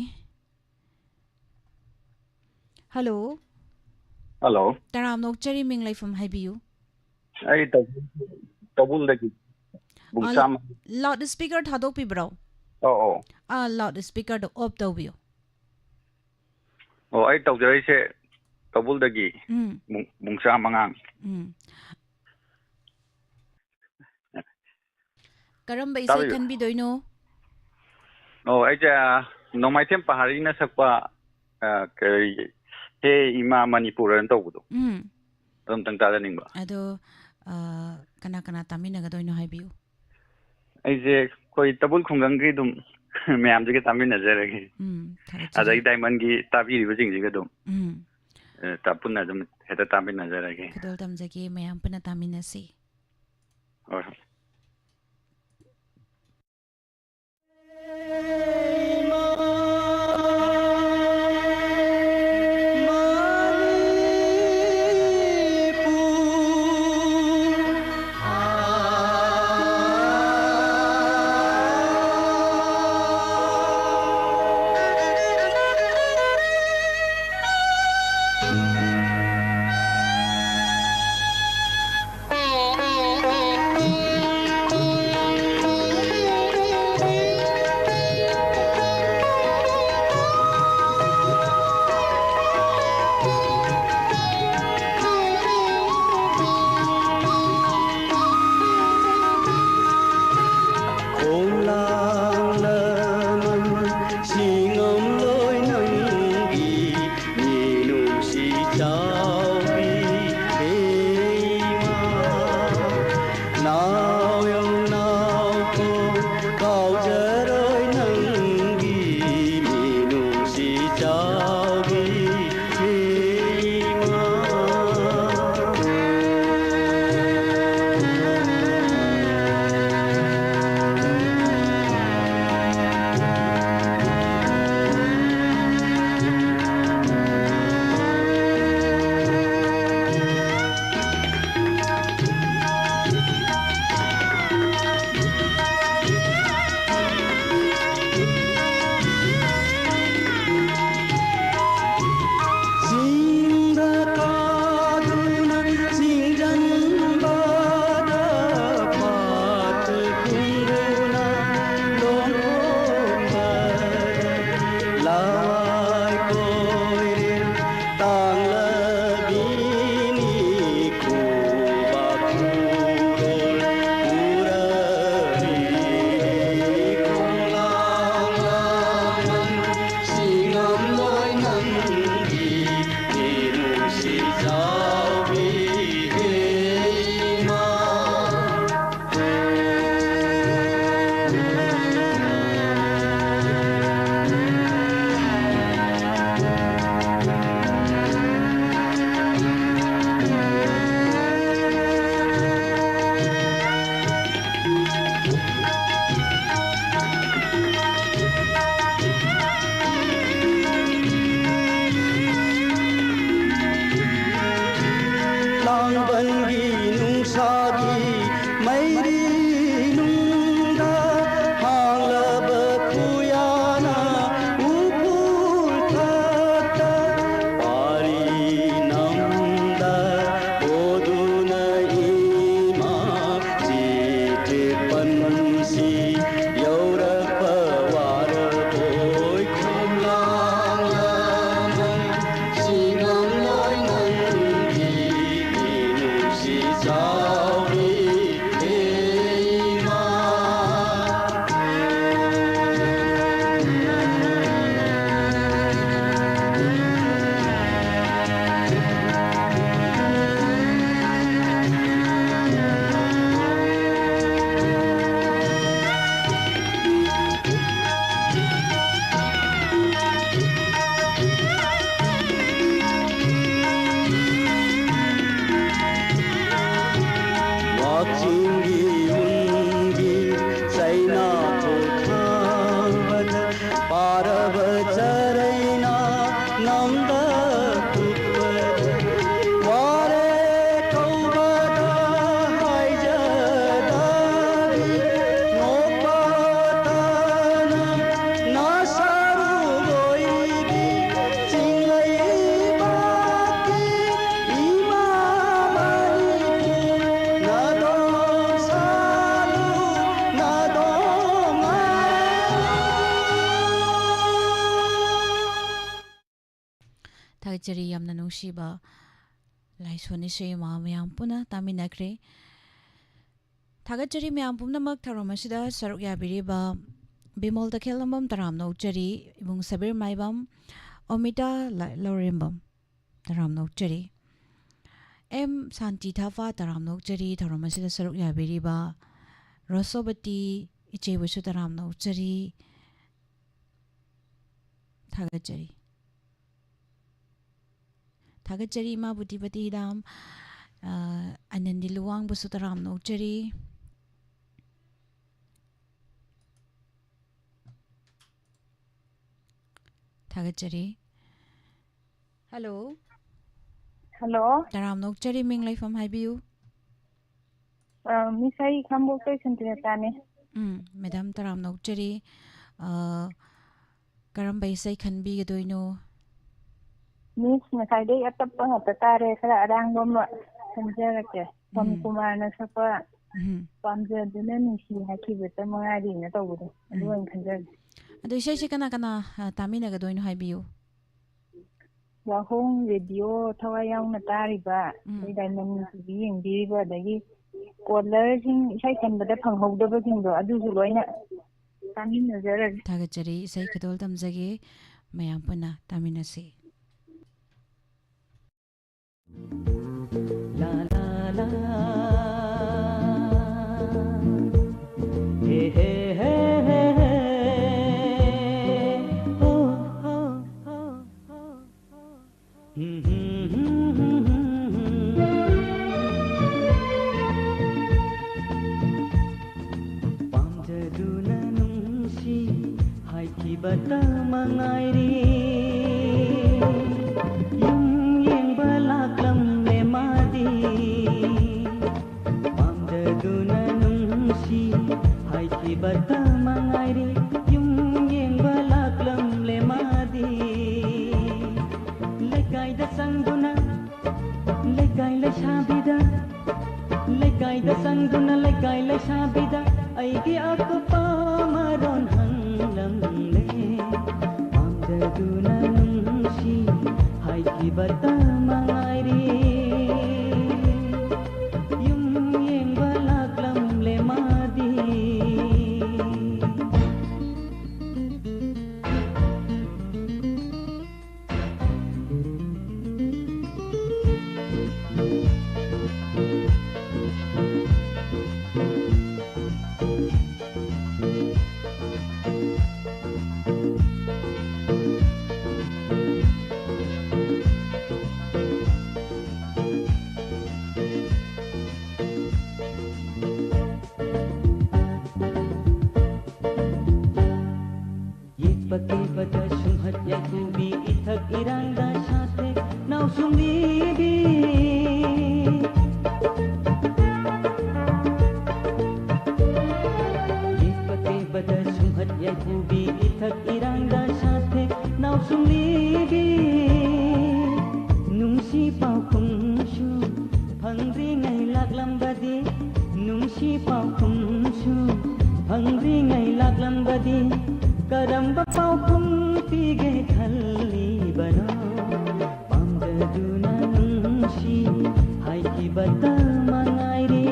Hello꯫ Hello꯫ ꯇꯔꯥꯝꯅ ꯑꯣꯛꯆꯔꯤ, ꯃꯤꯡ ꯂꯩꯐꯝ ꯍꯥꯏꯕꯤꯌꯨ꯫ ꯑꯩ ꯇꯧ-, ꯇꯧꯕꯨꯜꯗꯒꯤ꯫ ꯑ, ꯕꯨꯡꯁꯥꯝ꯫ Loud speaker ꯊꯥꯗꯣꯛꯄꯤꯕ꯭ꯔꯣ? ꯑꯧ, ꯑꯧ꯫ ꯑꯥ, loud speaker ꯗꯣ off ꯇꯧꯕꯤꯌꯨ꯫ ꯑꯣ, ꯑꯩ ꯇꯧꯖꯔꯛꯏꯁꯦ ꯇꯧꯕꯨꯜꯗꯒꯤ꯫ ꯎꯝ꯫ ꯕꯨꯡ-, ꯕꯨꯡꯁꯥꯝ ꯑꯉꯥꯡ꯫ ꯎꯝ꯫ ꯀꯔꯝꯕ ꯏꯁꯩ ꯇꯥꯕꯤꯌꯨ꯫ ꯈꯟꯕꯤꯗꯣꯏꯅꯣ? ꯑꯣ, ꯑꯩꯁꯦ, ꯑ, ꯅꯣꯡꯃꯥꯏꯊꯦꯝ ꯄꯍꯥꯔꯤꯅ ꯁꯛꯄ, ꯑ, ꯀꯔꯤ, ꯍꯦ ꯏꯃꯥ ꯃꯅꯤꯄꯨꯔ ꯍꯥꯏꯅ ꯇꯧꯕꯗꯣ꯫ ꯎꯝ꯫ ꯑꯗꯨ ꯑꯝꯇꯪ ꯇꯥꯖꯅꯤꯡꯕ꯫ ꯑꯗꯣ, ꯑ, ꯀꯅꯥ ꯀꯅꯥ ꯇꯥꯃꯤꯟꯅꯒꯗꯣꯏꯅꯣ ꯍꯥꯏꯕꯤꯌꯨ꯫ ꯑꯩꯁꯦ ꯑꯩꯈꯣꯏ ꯇꯕꯨꯜ ꯈꯨꯡꯒꯪꯒꯤ ꯑꯗꯨꯝ ꯃꯌꯥꯝꯁꯤꯒ ꯇꯥꯃꯤꯟꯅꯖꯔꯒꯦ꯫ ꯎꯝ, ꯊꯥꯒꯠꯆꯔꯤ꯫ ꯑꯗꯒꯤ ꯗꯥꯏꯃꯟꯒꯤ ꯇꯥꯕꯤꯔꯤꯕꯁꯤꯡꯁꯤꯒ ꯑꯗꯨꯝ, ꯎꯝ꯫ ꯑ, ꯇ-, ꯄꯨꯟꯅ ꯑꯗꯨꯝ ꯍꯦꯛꯇ ꯇꯥꯃꯤꯟꯅꯖꯔꯒꯦ꯫ ꯈꯨꯗꯣꯜ ꯇꯝꯖꯒꯦ, ꯃꯌꯥꯝ ꯄꯨꯟꯅ ꯇꯥꯃꯤꯟꯅꯁꯤ꯫ ꯍꯣꯏ, ꯍꯣꯏ꯫ ꯊꯥꯒꯠꯆꯔꯤ, ꯌꯥꯝꯅ ꯅꯨꯡꯁꯤꯕ ꯂꯥꯏꯁꯣꯟ ꯏꯁꯩ ꯑꯃ ꯃꯌꯥꯝ ꯄꯨꯟꯅ ꯇꯥꯃꯤꯟꯅꯈ꯭ꯔꯦ꯫ ꯊꯥꯒꯠꯆꯔꯤ ꯃꯌꯥꯝ ꯄꯨꯝꯅꯃꯛ ꯊꯧꯔꯝ ꯑꯁꯤꯗ ꯁꯔꯨꯛ ꯌꯥꯕꯤꯔꯤꯕ ꯕꯤꯃꯣꯜ ꯇꯈꯦꯜꯂꯝꯕꯝ, ꯇꯔꯥꯝꯅ ꯑꯣꯛꯆꯔꯤ꯫ ꯏꯕꯨꯡ ꯁꯕꯤꯔ ꯃꯥꯏꯕꯝ, ꯑꯣꯃꯤꯇꯥ ꯂ-, ꯂꯧꯔꯦꯝꯕꯝ, ꯇꯔꯥꯝꯅ ꯑꯣꯛꯆꯔꯤ꯫ ꯑꯦꯝ ꯁꯥꯟꯇꯤ ꯊꯥꯐꯥ, ꯇꯔꯥꯝꯅ ꯑꯣꯛꯆꯔꯤ꯫ ꯊꯧꯔꯝ ꯑꯁꯤꯗ ꯁꯔꯨꯛ ꯌꯥꯕꯤꯔꯤꯕ ꯔꯣꯁꯣꯕꯇꯤ ꯏꯆꯦꯕꯨꯁꯨ ꯇꯔꯥꯝꯅ ꯑꯣꯛꯆꯔꯤ꯫ ꯊꯥꯒꯠꯆꯔꯤ꯫ ꯊꯥꯒꯠꯆꯔꯤ ꯏꯃꯥ ꯕꯨꯇꯤꯄꯇꯤ ꯍꯤꯗꯥꯝ, ꯑ, ꯑꯅꯟꯗꯤ ꯂꯨꯋꯥꯡꯕꯨꯁꯨ ꯇꯔꯥꯝꯅ ꯑꯣꯛꯆꯔꯤ꯫ ꯊꯥꯒꯠꯆꯔꯤ꯫ ꯍꯜꯂꯣ꯫ ꯍꯜꯂꯣ꯫ ꯇꯔꯥꯝꯅ ꯑꯣꯛꯆꯔꯤ, ꯃꯤꯡ ꯂꯩꯐꯝ ꯍꯥꯏꯕꯤꯌꯨ꯫ ꯑ, ꯃꯤꯁ, ꯑꯩ ꯈꯥꯡꯕꯣꯛꯇꯩ ꯁꯟꯇꯤꯅꯇꯥꯅꯦ꯫ ꯎꯝ, ꯃꯦꯗꯥꯝ, ꯇꯔꯥꯝꯅ ꯑꯣꯛꯆꯔꯤ꯫ ꯑ, ꯀꯔꯝꯕ ꯏꯁꯩ ꯈꯟꯕꯤꯒꯗꯣꯏꯅꯣ? ꯃꯤꯁ, ꯉꯁꯥꯏꯗꯩ ꯑꯇꯞꯄ ꯉꯥꯛꯇ ꯇꯥꯔꯦ, ꯈꯔ ꯑꯔꯥꯡꯕ ꯑꯃ ꯈꯟꯖꯔꯛꯀꯦ꯫ ꯁꯣꯝ ꯎꯝ꯫ ꯀꯨꯃꯥꯔꯅ ꯁꯛꯄ ꯎꯝ꯫ ꯄꯥꯝꯖꯗꯨꯅ ꯅꯨꯡꯁꯤ ꯍꯥꯏꯈꯤꯕꯇ ꯃꯉꯥꯏꯔꯤꯅ ꯇꯧꯕꯗꯣ, ꯑꯗꯨ ꯎꯝ꯫ ꯑꯣꯏꯅ ꯈꯟꯖꯔꯒꯦ꯫ ꯑꯗꯣ ꯏꯁꯩꯁꯦ ꯀꯅꯥ ꯀꯅꯥ, ꯑ, ꯇꯥꯃꯤꯟꯅꯒꯗꯣꯏꯅꯣ ꯍꯥꯏꯕꯤꯌꯨ꯫ ꯋꯥꯍꯣꯡ ꯔꯦꯗꯤꯑꯣ ꯊꯋꯥꯏ ꯌꯥꯎꯅ ꯇꯥꯔꯤꯕ, ꯎꯝ꯫ ꯑꯩꯈꯣꯏ ꯗꯥꯏꯃꯟ ꯇꯤꯚꯤ ꯌꯦꯡꯕꯤꯔꯤꯕ, ꯑꯗꯒꯤ ꯀꯣꯂꯔꯁꯤꯡ, ꯏꯁꯩ ꯈꯟꯕꯗ ꯐꯪꯍꯧꯗꯕꯁꯤꯡꯗꯣ, ꯑꯗꯨꯁꯨ ꯂꯣꯏꯅ ꯇꯥꯃꯤꯟꯅꯖꯔꯒꯦ꯫ ꯊꯥꯒꯠꯆꯔꯤ꯫ ꯏꯁꯩ ꯈꯨꯗꯣꯜ ꯇꯝꯖꯒꯦ꯫ ꯃꯌꯥꯝ ꯄꯨꯟꯅ ꯇꯥꯃꯤꯟꯅꯁꯤ꯫ ꯂꯥ, ꯂꯥ, ꯂꯥ꯫ ꯍꯦ, ꯍꯦ, ꯍꯦ, ꯍꯦ, ꯍꯦ꯫ ꯍꯣ, ꯍꯣ, ꯍꯣ, ꯍꯣ, ꯍꯣ꯫ ꯄꯥꯝꯖꯗꯨꯅ ꯅꯨꯡꯁꯤ ꯍꯥꯏꯈꯤꯕꯇ ꯃꯉꯥꯏꯔꯤ, ꯌꯨꯝ ꯌꯦꯡꯕ ꯂꯥꯛꯂꯝꯂꯦ ꯃꯥꯗꯤ꯫ ꯄꯥꯝꯖꯗꯨꯅ ꯅꯨꯡꯁꯤ ꯍꯥꯏꯈꯤꯕꯇ ꯃꯉꯥꯏꯔꯤ, ꯌꯨꯝ ꯌꯦꯡꯕ ꯂꯥꯛꯂꯝꯂꯦ ꯃꯥꯗꯤ꯫ ꯂꯩꯀꯥꯏꯗ ꯆꯪꯗꯨꯅ, ꯂꯩꯀꯥꯏ ꯂꯩꯁꯥꯕꯤꯗ, ꯂꯩꯀꯥꯏꯗ ꯆꯪꯗꯨꯅ, ꯂꯩꯀꯥꯏ ꯂꯩꯁꯥꯕꯤꯗ ꯑꯩꯒꯤ ꯑꯀꯨꯞꯄ ꯃꯔꯣꯟ ꯍꯪꯂꯝꯂꯦ꯫ ꯄꯥꯝꯖꯗꯨꯅ ꯅꯨꯡꯁꯤ ꯍꯥꯏ ꯕꯇ ꯃꯉꯥꯏꯔꯤ꯫ ꯌꯨꯝ ꯌꯦꯡꯕ ꯂꯥꯛꯂꯝꯂꯦ ꯃꯥꯗꯤ꯫ ꯌꯦꯛꯄ ꯀꯦꯕꯗ ꯁꯨꯝꯍꯠ ꯌꯥꯏꯀꯨꯕꯤ, ꯏꯊꯛ ꯏꯔꯥꯡꯗ ꯁꯥꯊꯦꯛ ꯅꯥꯎꯁꯨꯝꯕꯤꯕꯤ꯫ ꯌꯦꯛꯄ ꯀꯦꯕꯗ ꯁꯨꯝꯍꯠ ꯌꯥꯏꯀꯨꯕꯤ, ꯏꯊꯛ ꯏꯔꯥꯡꯗ ꯁꯥꯊꯦꯛ ꯅꯥꯎꯁꯨꯝꯕꯤꯕꯤ꯫ ꯅꯨꯡꯁꯤ ꯄꯥꯎꯈꯨꯝꯁꯨ ꯐꯪꯗ꯭ꯔꯤꯉꯩ ꯂꯥꯛꯂꯝꯕꯗꯤ, ꯅꯨꯡꯁꯤ ꯄꯥꯎꯈꯨꯝꯁꯨ ꯐꯪꯗ꯭ꯔꯤꯉꯩ ꯂꯥꯛꯂꯝꯕꯗꯤ, ꯀꯔꯝꯕ ꯄꯥꯎꯈꯨꯝ ꯄꯤꯒꯦ ꯈꯜꯂꯤꯕꯅꯣ? ꯄꯥꯝꯖꯗꯨꯅ ꯅꯨꯡꯁꯤ ꯍꯥꯏꯈꯤꯕꯇ ꯃꯉꯥꯏꯔꯦ꯫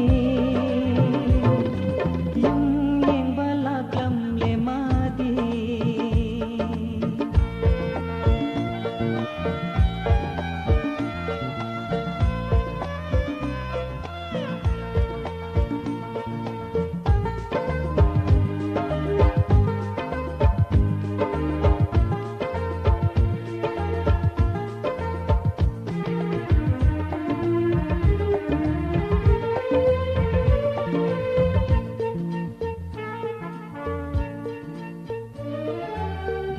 ꯌꯨꯝ ꯌꯦꯡꯕ ꯂꯥꯛꯂꯝꯂꯦ ꯃꯥꯗꯤ꯫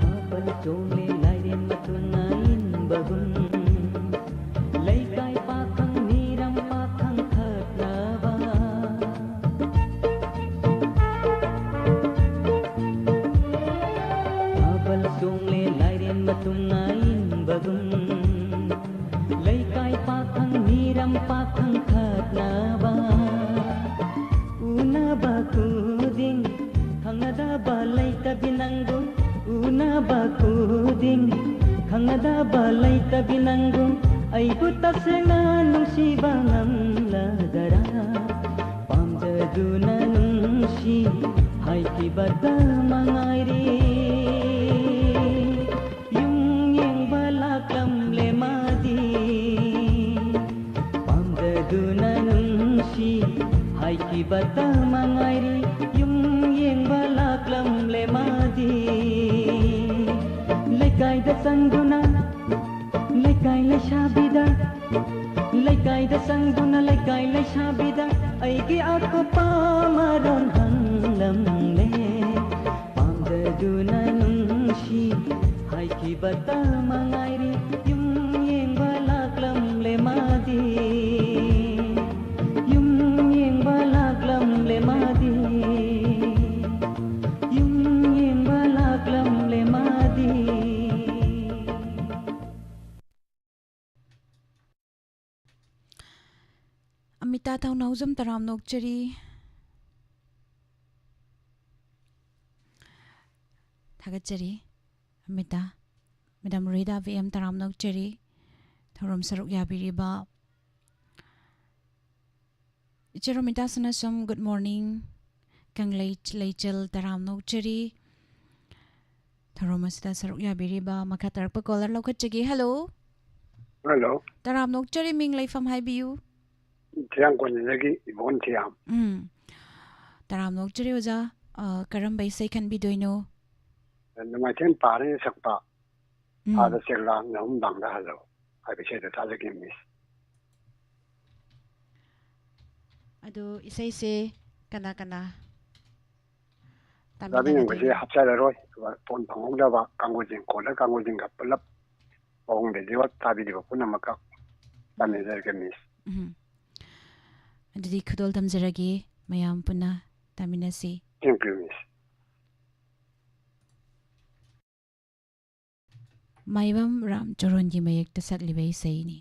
ꯊꯥꯕꯜ ꯆꯣꯡꯂꯦ ꯂꯥꯏꯔꯦꯟ ꯃꯇꯨꯅ ꯏꯟꯕꯒꯨꯝ, ꯂꯩꯀꯥꯏ ꯄꯥꯈꯪ ꯃꯤꯔꯝ ꯄꯥꯈꯪ ꯈꯠꯅꯕ꯫ ꯊꯥꯕꯜ ꯆꯣꯡꯂꯦ ꯂꯥꯏꯔꯦꯟ ꯃꯇꯨꯅ ꯏꯟꯕꯒꯨꯝ, ꯂꯩꯀꯥꯏ ꯄꯥꯈꯪ ꯃꯤꯔꯝ ꯄꯥꯈꯪ ꯈꯠꯅꯕ꯫ ꯎꯅꯕ ꯈꯨꯗꯤꯡ ꯈꯪꯅꯗꯕ ꯂꯩꯇꯕꯤ ꯅꯪꯕꯨ ꯎꯅꯕ ꯈꯨꯗꯤꯡ ꯈꯪꯅꯗꯕ ꯂꯩꯇꯕꯤ ꯅꯪꯕꯨ ꯑꯩꯕꯨ ꯇꯁꯦꯡꯅ ꯅꯨꯡꯁꯤꯕ ꯉꯝꯂꯗꯔꯥ? ꯄꯥꯝꯖꯗꯨꯅ ꯅꯨꯡꯁꯤ ꯍꯥꯏꯈꯤꯕꯇ ꯃꯉꯥꯏꯔꯦ꯫ ꯌꯨꯝ ꯌꯦꯡꯕ ꯂꯥꯛꯂꯝꯂꯦ ꯃꯥꯗꯤ꯫ ꯄꯥꯝꯖꯗꯨꯅ ꯅꯨꯡꯁꯤ ꯍꯥꯏꯈꯤꯕꯇ ꯃꯉꯥꯏꯔꯤ꯫ ꯌꯨꯝ ꯌꯦꯡꯕ ꯂꯥꯛꯂꯝꯂꯦ ꯃꯥꯗꯤ꯫ ꯂꯩꯀꯥꯏꯗ ꯆꯪꯗꯨꯅ ꯂꯩꯀꯥꯏ ꯂꯩꯁꯥꯕꯤꯗ, ꯂꯩꯀꯥꯏꯗ ꯆꯪꯗꯨꯅ ꯂꯩꯀꯥꯏ ꯂꯩꯁꯥꯕꯤꯗ ꯑꯩꯒꯤ ꯑꯀꯨꯞꯄ ꯃꯔꯣꯟ ꯍꯪꯂꯝꯂꯦ꯫ ꯄꯥꯝꯖꯗꯨꯅ ꯅꯨꯡꯁꯤ ꯍꯥꯏꯈꯤꯕꯇ ꯃꯉꯥꯏꯔꯤ꯫ ꯌꯨꯝ ꯌꯦꯡꯕ ꯂꯥꯛꯂꯝꯂꯦ ꯃꯥꯗꯤ꯫ ꯌꯨꯝ ꯌꯦꯡꯕ ꯂꯥꯛꯂꯝꯂꯦ ꯃꯥꯗꯤ꯫ ꯌꯨꯝ ꯌꯦꯡꯕ ꯂꯥꯛꯂꯝꯂꯦ ꯃꯥꯗꯤ꯫ ꯑꯃꯤꯇꯥ ꯊꯧꯅꯥꯎꯖꯝ ꯇꯔꯥꯝꯅ ꯑꯣꯛꯆꯔꯤ꯫ ꯊꯥꯒꯠꯆꯔꯤ꯫ ꯑꯃꯤꯇꯥ, ꯃꯦꯗꯥꯝ ꯔꯣꯍꯤꯗꯥ ꯚꯤ ꯑꯦꯝ ꯇꯔꯥꯝꯅ ꯑꯣꯛꯆꯔꯤ꯫ ꯊꯧꯔꯝ ꯁꯔꯨꯛ ꯌꯥꯕꯤꯔꯤꯕ ꯏꯆꯦ ꯔꯣꯃꯤꯇꯥ ꯁꯅꯥꯁꯝ, good morning꯫ ꯀꯪꯂꯩ ꯂꯩꯆꯜ ꯇꯔꯥꯝꯅ ꯑꯣꯛꯆꯔꯤ꯫ ꯊꯧꯔꯝ ꯑꯁꯤꯗ ꯁꯔꯨꯛ ꯌꯥꯕꯤꯔꯤꯕ ꯃꯈꯥ ꯇꯥꯔꯛꯄ caller ꯂꯧꯈꯠꯆꯒꯦ꯫ Hello꯫ Hello꯫ ꯇꯔꯥꯝꯅ ꯑꯣꯛꯆꯔꯤ, ꯃꯤꯡ ꯂꯩꯐꯝ ꯍꯥꯏꯕꯤꯌꯨ꯫ ꯊꯤꯌꯥꯝ ꯀꯣꯟꯖꯗꯒꯤ ꯏꯕꯣꯟ ꯊꯤꯌꯥꯝ꯫ ꯎꯝ꯫ ꯇꯔꯥꯝꯅ ꯑꯣꯛꯆꯔꯤ ꯑꯣꯖꯥ꯫ ꯑ, ꯀꯔꯝꯕ ꯏꯁꯩ ꯈꯟꯕꯤꯗꯣꯏꯅꯣ? ꯅꯨꯡꯉꯥꯏꯊꯦꯝ ꯄꯥꯔꯤꯅ ꯁꯛꯄ ꯎꯝ꯫ ꯐꯥꯗ ꯆꯦꯛꯂꯥꯡ ꯅꯍꯨꯝ ꯂꯥꯡꯗ ꯍꯜꯂꯣ ꯍꯥꯏꯕ ꯏꯁꯩꯗꯣ ꯊꯥꯖꯒꯦ, ꯃꯤꯁ꯫ ꯑꯗꯨ ꯏꯁꯩꯁꯦ ꯀꯅꯥ ꯀꯅꯥ ꯇꯥꯕꯤꯅꯤꯡꯕꯁꯦ ꯇꯥꯃꯤꯟꯅꯒꯗꯣꯏꯅꯣ? ꯍꯥꯞꯆꯔꯔꯣꯏ꯫ ꯑꯗꯨꯒ ꯐꯣꯟ ꯐꯪꯍꯧꯗꯕ ꯀꯥꯡꯒꯨꯁꯤꯡ, caller ꯀꯥꯡꯒꯨꯁꯤꯡꯒ ꯄꯨꯂꯞ ꯑꯍꯨꯝꯗꯒꯤ ꯇꯥꯕꯤꯔꯤꯕ ꯄꯨꯝꯅꯃꯛꯀ ꯎꯝ꯫ ꯇꯥꯃꯤꯟꯅꯖꯔꯒꯦ, ꯃꯤꯁ꯫ ꯎꯝ꯫ ꯑꯗꯨꯗꯤ ꯈꯨꯗꯣꯜ ꯇꯝꯖꯔꯒꯦ, ꯃꯌꯥꯝ ꯄꯨꯟꯅ ꯇꯥꯃꯤꯟꯅꯁꯤ꯫ Thank you, ꯃꯤꯁ꯫ ꯃꯥꯏꯕꯝ ꯔꯥꯝꯆꯣꯔꯣꯟꯒꯤ ꯃꯌꯦꯛꯇ ꯁꯛꯂꯤꯕ ꯏꯁꯩꯅꯤ꯫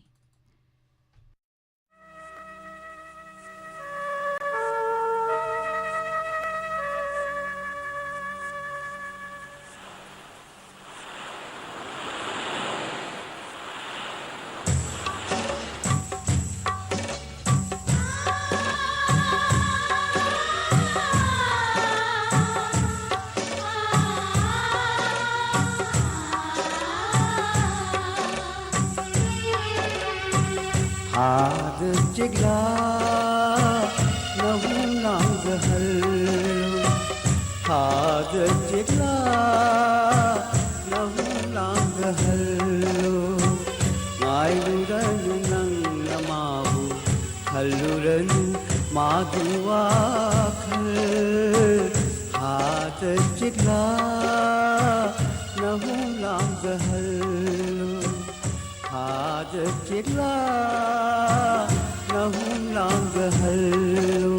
ꯍꯥꯗ ꯆꯦꯛꯂꯥ ꯅꯍꯨꯝ ꯂꯥꯡꯗꯍꯜꯂꯨ, ꯍꯥꯗ ꯆꯦꯛꯂꯥ ꯅꯍꯨꯝ ꯂꯥꯡꯗꯍꯜꯂꯨ꯫ ꯉꯥꯏꯔꯨꯔꯅꯨ ꯅꯪꯅ ꯃꯥꯕꯨ, ꯈꯜꯂꯨꯔꯅꯨ ꯃꯥꯒꯤ ꯋꯥꯈꯜ꯫ ꯍꯥꯗ ꯆꯦꯛꯂꯥ ꯅꯍꯨꯝ ꯂꯥꯡꯗꯍꯜꯂꯨ, ꯍꯥꯗ ꯆꯦꯛꯂꯥ ꯅꯍꯨꯝ ꯂꯥꯡꯗꯍꯜꯂꯨ꯫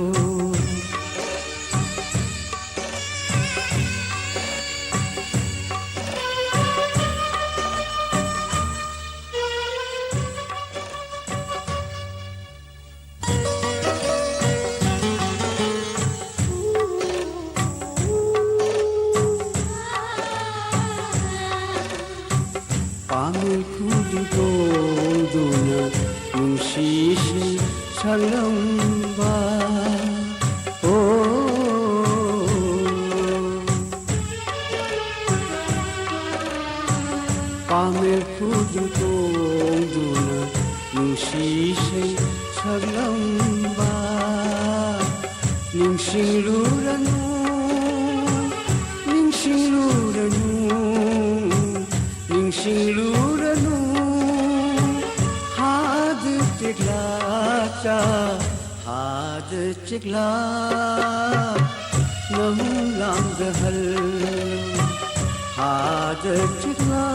ꯄꯥꯃꯦꯜ ꯈꯨꯗꯨ ꯇꯣꯡꯗꯨꯅ ꯅꯨꯡꯁꯤꯁꯦ ꯁꯛꯂꯝꯕ꯫ ꯑꯣ, ꯄꯥꯃꯦꯜ ꯈꯨꯗꯨ ꯇꯣꯡꯗꯨꯅ ꯅꯨꯡꯁꯤꯁꯦ ꯁꯛꯂꯝꯕ꯫ ꯅꯤꯡꯁꯤꯡꯂꯨꯔꯅꯨ, ꯅꯤꯡꯁꯤꯡꯂꯨꯔꯅꯨ, ꯅꯤꯡꯁꯤꯡꯂꯨꯔꯅꯨ꯫ ꯍꯥꯗ ꯆꯦꯛꯂꯥ ꯆꯥ, ꯍꯥꯗ ꯆꯦꯛꯂꯥ ꯅꯍꯨꯝ ꯂꯥꯡꯗꯍꯜꯂꯨ, ꯍꯥꯗ ꯆꯦꯛꯂꯥ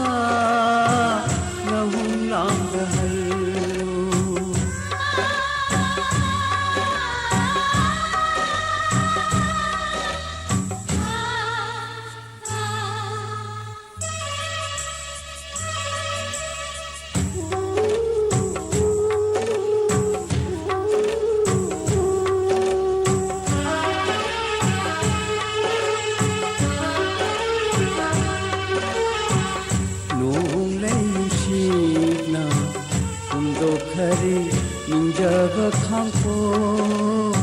ꯅꯍꯨꯝ ꯂꯥꯡꯗꯍꯜꯂꯨ꯫ ꯅꯣꯡꯂꯩ ꯅꯨꯡꯁꯤꯠꯅ ꯍꯨꯝꯗꯣꯛꯈꯔꯦ ꯅꯤꯡꯖꯕ ꯈꯥꯡꯄꯣꯛ꯫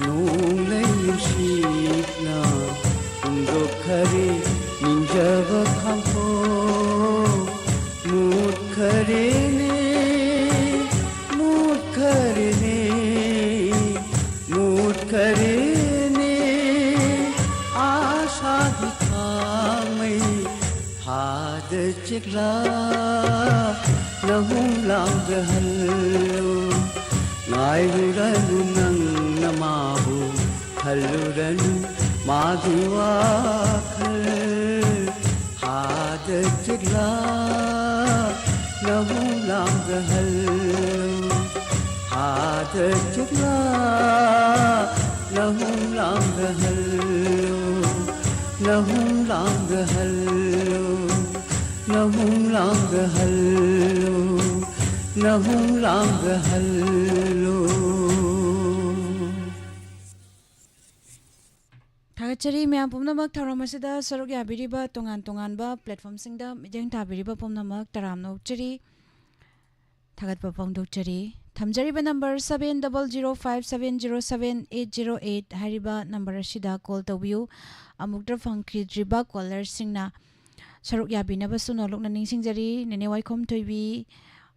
ꯅꯣꯡꯂꯩ ꯅꯨꯡꯁꯤꯠꯅ ꯍꯨꯝꯗꯣꯛꯈꯔꯦ ꯅꯤꯡꯖ ꯈꯔꯦꯅꯦ ꯑꯥꯁꯥꯒꯤ ꯊꯥꯡꯃꯩ ꯊꯥꯗ ꯆꯦꯛꯂꯥ ꯅꯍꯨꯝ ꯂꯥꯡꯗꯍꯜꯂꯨ꯫ ꯉꯥꯏꯔꯨꯔꯅꯨ ꯅꯪꯅ ꯃꯥꯕꯨ ꯈꯜꯂꯨꯔꯅꯨ ꯃꯥꯒꯤ ꯋꯥꯈꯜ꯫ ꯊꯥꯗ ꯆꯦꯛꯂꯥ ꯅꯍꯨꯝ ꯂꯥꯡꯗꯍꯜꯂꯨ꯫ ꯊꯥꯗ ꯆꯦꯛꯂꯥ ꯅꯍꯨꯝ ꯂꯥꯡꯗꯍꯜꯂꯨ꯫ ꯅꯍꯨꯝ ꯂꯥꯡꯗꯍꯜꯂꯨ꯫ ꯅꯍꯨꯝ ꯂꯥꯡꯗꯍꯜꯂꯨ꯫ ꯅꯍꯨꯝ ꯂꯥꯡꯗꯍꯜꯂꯨ꯫ ꯊꯥꯒꯠꯆꯔꯤ ꯃꯌꯥꯝ ꯄꯨꯝꯅꯃꯛ ꯊꯧꯔꯝ ꯑꯁꯤꯗ ꯁꯔꯨꯛ ꯌꯥꯕꯤꯔꯤꯕ ꯇꯣꯉꯥꯟ ꯇꯣꯉꯥꯟꯕ platformꯁꯤꯡꯗ ꯃꯤꯠꯌꯦꯡ ꯊꯥꯕꯤꯔꯤꯕ ꯄꯨꯝꯅꯃꯛ ꯇꯔꯥꯝꯅ ꯑꯣꯛꯆꯔꯤ, ꯊꯥꯒꯠꯄ ꯐꯣꯡꯗꯣꯛꯆꯔꯤ꯫ ꯊꯝꯖꯔꯤꯕ number seven double zero five seven zero seven eight zero eight ꯍꯥꯏꯔꯤꯕ number ꯑꯁꯤꯗ call ꯇꯧꯕꯤꯌꯨ꯫ ꯑꯃꯨꯛꯇ ꯐꯪꯈꯤꯗ꯭ꯔꯤꯕ callerꯁꯤꯡꯅ ꯁꯔꯨꯛ ꯌꯥꯕꯤꯅꯕꯁꯨ ꯅꯣꯂꯨꯛꯅ ꯅꯤꯡꯁꯤꯡꯖꯔꯤ꯫ ꯅꯦꯅꯦ ꯋꯥꯏꯈꯣꯝ ꯊꯣꯏꯕꯤ,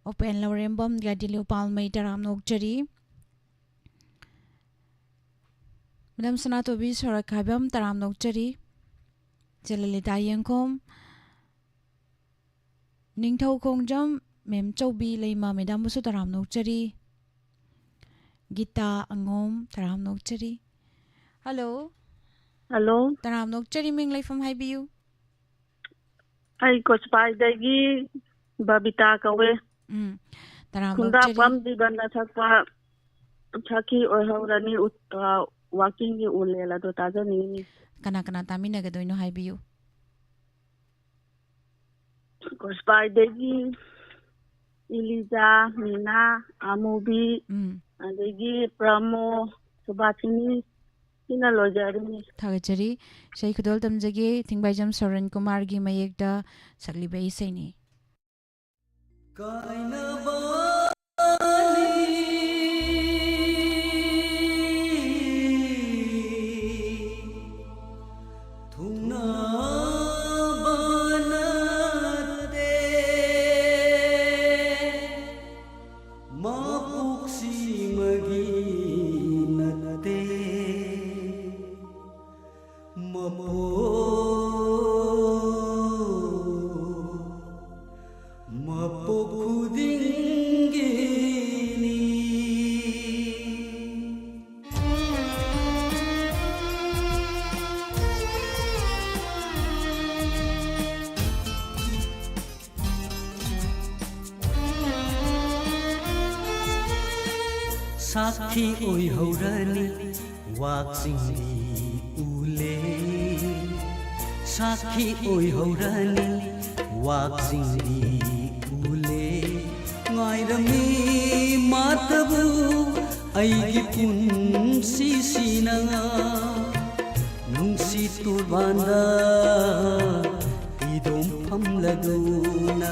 ꯑꯣꯄꯦꯟ ꯂꯧꯔꯦꯝꯕꯝ, ꯒꯥꯏꯗꯤꯂꯤꯌꯨ ꯄꯥꯜꯃꯩ ꯇꯔꯥꯝꯅ ꯑꯣꯛꯆꯔꯤ꯫ ꯃꯦꯗꯥꯝ ꯁꯅꯥꯇꯣꯝꯕꯤ ꯁꯣꯔꯠꯈꯥꯏꯕꯝ ꯇꯔꯥꯝꯅ ꯑꯣꯛꯆꯔꯤ꯫ ꯏꯆꯦ ꯂꯂꯤꯇꯥ ꯌꯦꯡꯈꯣꯝ, ꯅꯤꯡꯊꯧ ꯈꯣꯡꯖꯝ, ꯃꯦꯝ ꯆꯧꯕꯤ ꯂꯩꯃ ꯃꯦꯗꯥꯝꯕꯨꯁꯨ ꯇꯔꯥꯝꯅ ꯑꯣꯛꯆꯔꯤ꯫ ꯒꯤꯇꯥ ꯑꯉꯣꯝ ꯇꯔꯥꯝꯅ ꯑꯣꯛꯆꯔꯤ꯫ Hello꯫ Hello꯫ ꯇꯔꯥꯝꯅ ꯑꯣꯛꯆꯔꯤ, ꯃꯤꯡ ꯂꯩꯐꯝ ꯍꯥꯏꯕꯤꯌꯨ꯫ ꯑꯩ ꯀꯣꯁꯄꯥꯏꯗꯒꯤ ꯕꯕꯤꯇꯥ ꯀꯧꯋꯦ꯫ ꯎꯝ꯫ ꯇꯔꯥꯝꯅ ꯑꯣꯛꯆꯔꯤ꯫ ꯈꯨꯟꯗ꯭ꯔꯥꯛꯄꯝ ꯖꯤꯕꯟꯅ ꯁꯛꯄ ꯁꯈꯤ ꯑꯣꯏꯍꯧꯔꯅꯤ ꯎꯠ-, ꯑ, ꯋꯥꯛꯆꯤꯡꯒꯤ ꯎꯂꯦꯜ ꯑꯗꯣ ꯇꯥꯖꯅꯤꯡꯉꯤ꯫ ꯀꯅꯥ ꯀꯅꯥ ꯇꯥꯃꯤꯟꯅꯒꯗꯣꯏꯅꯣ ꯍꯥꯏꯕꯤꯌꯨ꯫ ꯀꯣꯁꯄꯥꯏꯗꯒꯤ ꯏꯂꯤꯖꯥ, ꯃꯤꯅꯥ, ꯑꯃꯨꯕꯤ, ꯎꯝ꯫ ꯑꯗꯒꯤ ꯄ꯭ꯔꯃꯣ, ꯁꯨꯕꯥꯁꯤꯅꯤ, ꯁꯤꯅ ꯂꯣꯏꯖꯔꯤꯅꯤ꯫ ꯊꯥꯒꯠꯆꯔꯤ꯫ ꯏꯁꯩ ꯈꯨꯗꯣꯜ ꯇꯝꯖꯒꯦ, ꯊꯤꯡꯕꯥꯏꯖꯝ ꯁꯣꯔꯟ ꯀꯨꯃꯥꯔꯒꯤ ꯃꯌꯦꯛꯇ ꯁꯛꯂꯤꯕ ꯏꯁꯩꯅꯤ꯫ ꯀꯥꯏꯅꯕꯅꯤ ꯊꯨꯡꯅꯕ ꯅꯠꯇꯦ, ꯃꯄꯣꯛꯁꯤꯃꯒꯤ ꯅꯠꯇꯦ꯫ ꯃꯄꯣꯛ ꯃꯄꯣꯛ ꯈꯨꯗꯤꯡꯒꯤꯅꯤ꯫ ꯁꯥꯈꯤ ꯑꯣꯏꯍꯧꯔꯅꯤ ꯋꯥꯛꯆꯤꯡꯒꯤ ꯎꯂꯦ꯫ ꯁꯥꯈꯤ ꯑꯣꯏꯍꯧꯔꯅꯤ ꯋꯥꯛꯆꯤꯡꯒꯤ ꯎꯂꯦ꯫ ꯉꯥꯏꯔꯝꯃꯤ ꯃꯥꯇꯕꯨ ꯑꯩꯒꯤ ꯄꯨꯟꯁꯤꯁꯤꯅ꯫ ꯅꯨꯡꯁꯤꯠ ꯇꯣꯔꯕꯥꯟꯗ ꯏꯗꯣꯝ ꯐꯝꯂꯗꯨꯅ,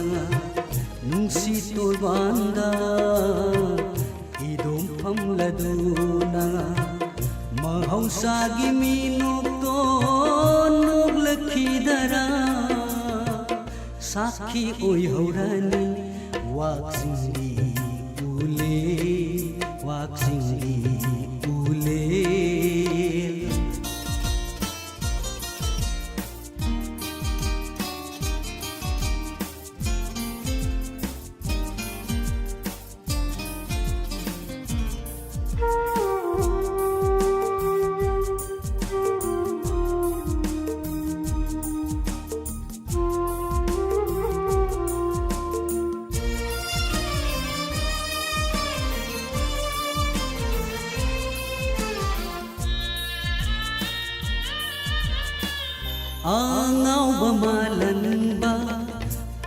ꯅꯨꯡꯁꯤꯠ ꯇꯣꯔꯕꯥꯟꯗ ꯏꯗꯣꯝ ꯐꯝꯂꯗꯨꯅ, ꯃꯍꯧꯁꯥꯒꯤ ꯃꯤꯅꯣꯛꯇꯣ ꯅꯣꯛꯂꯛꯈꯤꯗꯔꯥ? ꯁꯥꯈꯤ ꯑꯣꯏꯍꯧꯔꯅꯤ ꯋꯥꯛꯆꯤꯡꯒꯤ ꯎꯂꯦ, ꯋꯥꯛꯆꯤꯡꯒꯤ ꯎꯂꯦ꯫ ꯑꯉꯥꯎꯕ ꯃꯥꯂꯟꯕ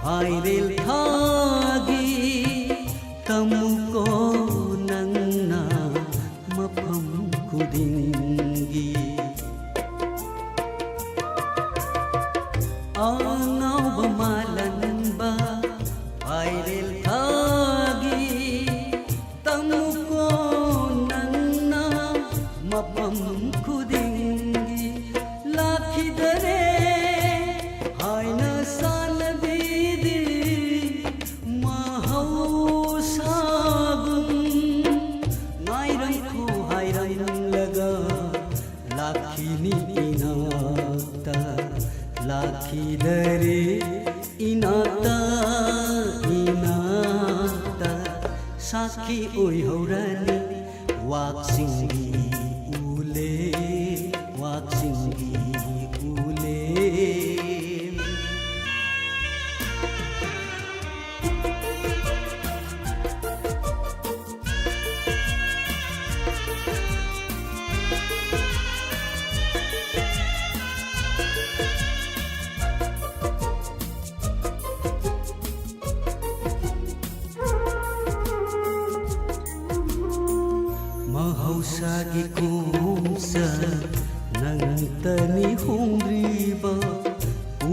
ꯍꯥꯏꯔꯦꯜ ꯊꯥꯒꯤ ꯇꯝꯃꯨꯀꯣ ꯅꯪꯅ ꯃꯐꯝ ꯈꯨꯗꯤꯡꯒꯤ꯫ ꯑꯉꯥꯎꯕ ꯃꯥꯂꯟꯕ ꯄꯥꯏꯔꯦꯜ ꯊꯥꯒꯤ ꯇꯝꯃꯨꯀꯣ ꯅꯪꯅ ꯃꯐꯝ ꯈꯨꯗꯤꯡꯒꯤ꯫ ꯂꯥꯛꯈꯤꯗꯔꯦ ꯍꯥꯏꯅ ꯁꯥꯟꯅꯕꯤꯗꯤ ꯃꯍꯧꯁꯥꯒꯨꯝ ꯉꯥꯏꯔꯝꯈꯣ ꯍꯥꯏꯔꯝꯂꯒ ꯂꯥꯛꯈꯤꯅꯤ ꯏꯅꯥꯎ꯫ ꯏꯗꯔꯦ ꯏꯅꯥꯛꯇ, ꯏꯅꯥꯛꯇ ꯁꯥꯈꯤ ꯑꯣꯏꯍꯧꯔꯅꯤ ꯋꯥꯛꯆꯤꯡꯒꯤ ꯎꯂꯦ, ꯋꯥꯛꯆꯤꯡꯒꯤ ꯎꯂꯦ꯫ ꯃꯍꯧꯁꯥꯒꯤ ꯈꯣꯡꯆꯠ ꯅꯪꯇꯅꯤ ꯍꯣꯡꯗ꯭ꯔꯤꯕ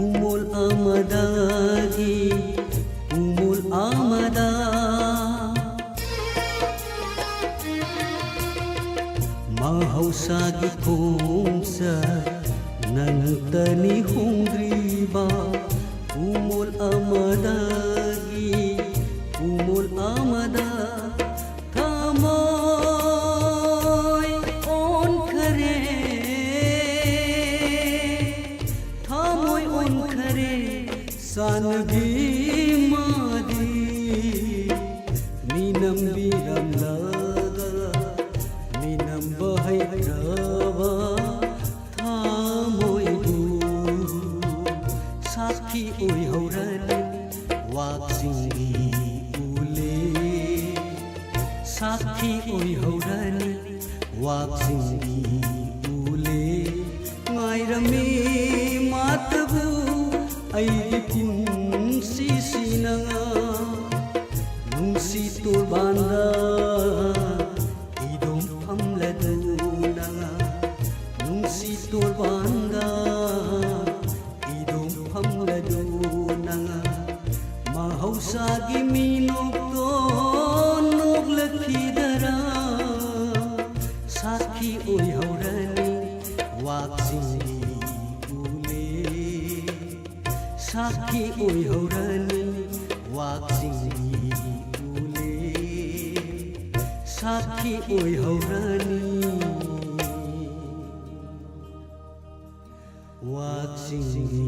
ꯎꯃꯣꯜ ꯑꯃꯗꯒꯤ ꯎꯃꯣꯜ ꯑꯃꯗ꯫ ꯃꯍꯧꯁꯥꯒꯤ ꯈꯣꯡꯆꯠ ꯅꯪꯇꯅꯤ ꯍꯣꯡꯗ꯭ꯔꯤꯕ ꯎꯃꯣꯜ ꯑꯃꯗꯒꯤ ꯎꯃꯣꯜ ꯑꯃꯗ꯫ ꯊꯃꯣꯏ ꯑꯣꯟꯈꯔꯦ, ꯊꯃꯣꯏ ꯑꯣꯟꯈꯔꯦ ꯆꯥꯟꯅꯕꯤ ꯃꯥꯗꯤ꯫ ꯃꯤꯅꯝꯕꯤꯔꯝꯂꯒ ꯃꯤꯅꯝꯕ ꯍꯩꯇ꯭ꯔꯕ ꯊꯃꯣꯏꯕꯨ ꯁꯥꯈꯤ ꯑꯣꯏꯍꯧꯔꯅꯤ ꯋꯥꯛꯆꯤꯡꯒꯤ ꯎꯂꯦ꯫ ꯁꯥꯈꯤ ꯑꯣꯏꯍꯧꯔꯅꯤ ꯋꯥꯛꯆꯤꯡꯒꯤ ꯎꯂꯦ꯫ ꯉꯥꯏꯔꯝꯃꯤ ꯃꯥꯇꯕꯨ ꯑꯩꯒꯤ ꯄꯨꯟꯁꯤꯁꯤꯅ ꯅꯨꯡꯁꯤ ꯇꯣꯔꯕꯥꯟꯗ ꯏꯗꯣꯝ ꯐꯝꯂꯗꯨꯅ, ꯅꯨꯡꯁꯤ ꯇꯣꯔꯕꯥꯟꯗ ꯏꯗꯣꯝ ꯐꯝꯂꯗꯨꯅ ꯃꯍꯧꯁꯥꯒꯤ ꯃꯤꯅꯣꯛꯇꯣ ꯅꯣꯛꯂꯛꯈꯤꯗꯔꯥ? ꯁꯥꯈꯤ ꯑꯣꯏꯍꯧꯔꯅꯤ ꯋꯥꯛꯆꯤꯡꯒꯤ ꯎꯂꯦ꯫ ꯁꯥꯈꯤ ꯑꯣꯏꯍꯧꯔꯅꯤ ꯋꯥꯛꯆꯤꯡꯒꯤ ꯎꯂꯦ꯫ ꯁꯥꯈꯤ ꯑꯣꯏꯍꯧꯔꯅꯤ ꯋꯥꯛꯆꯤꯡꯒꯤ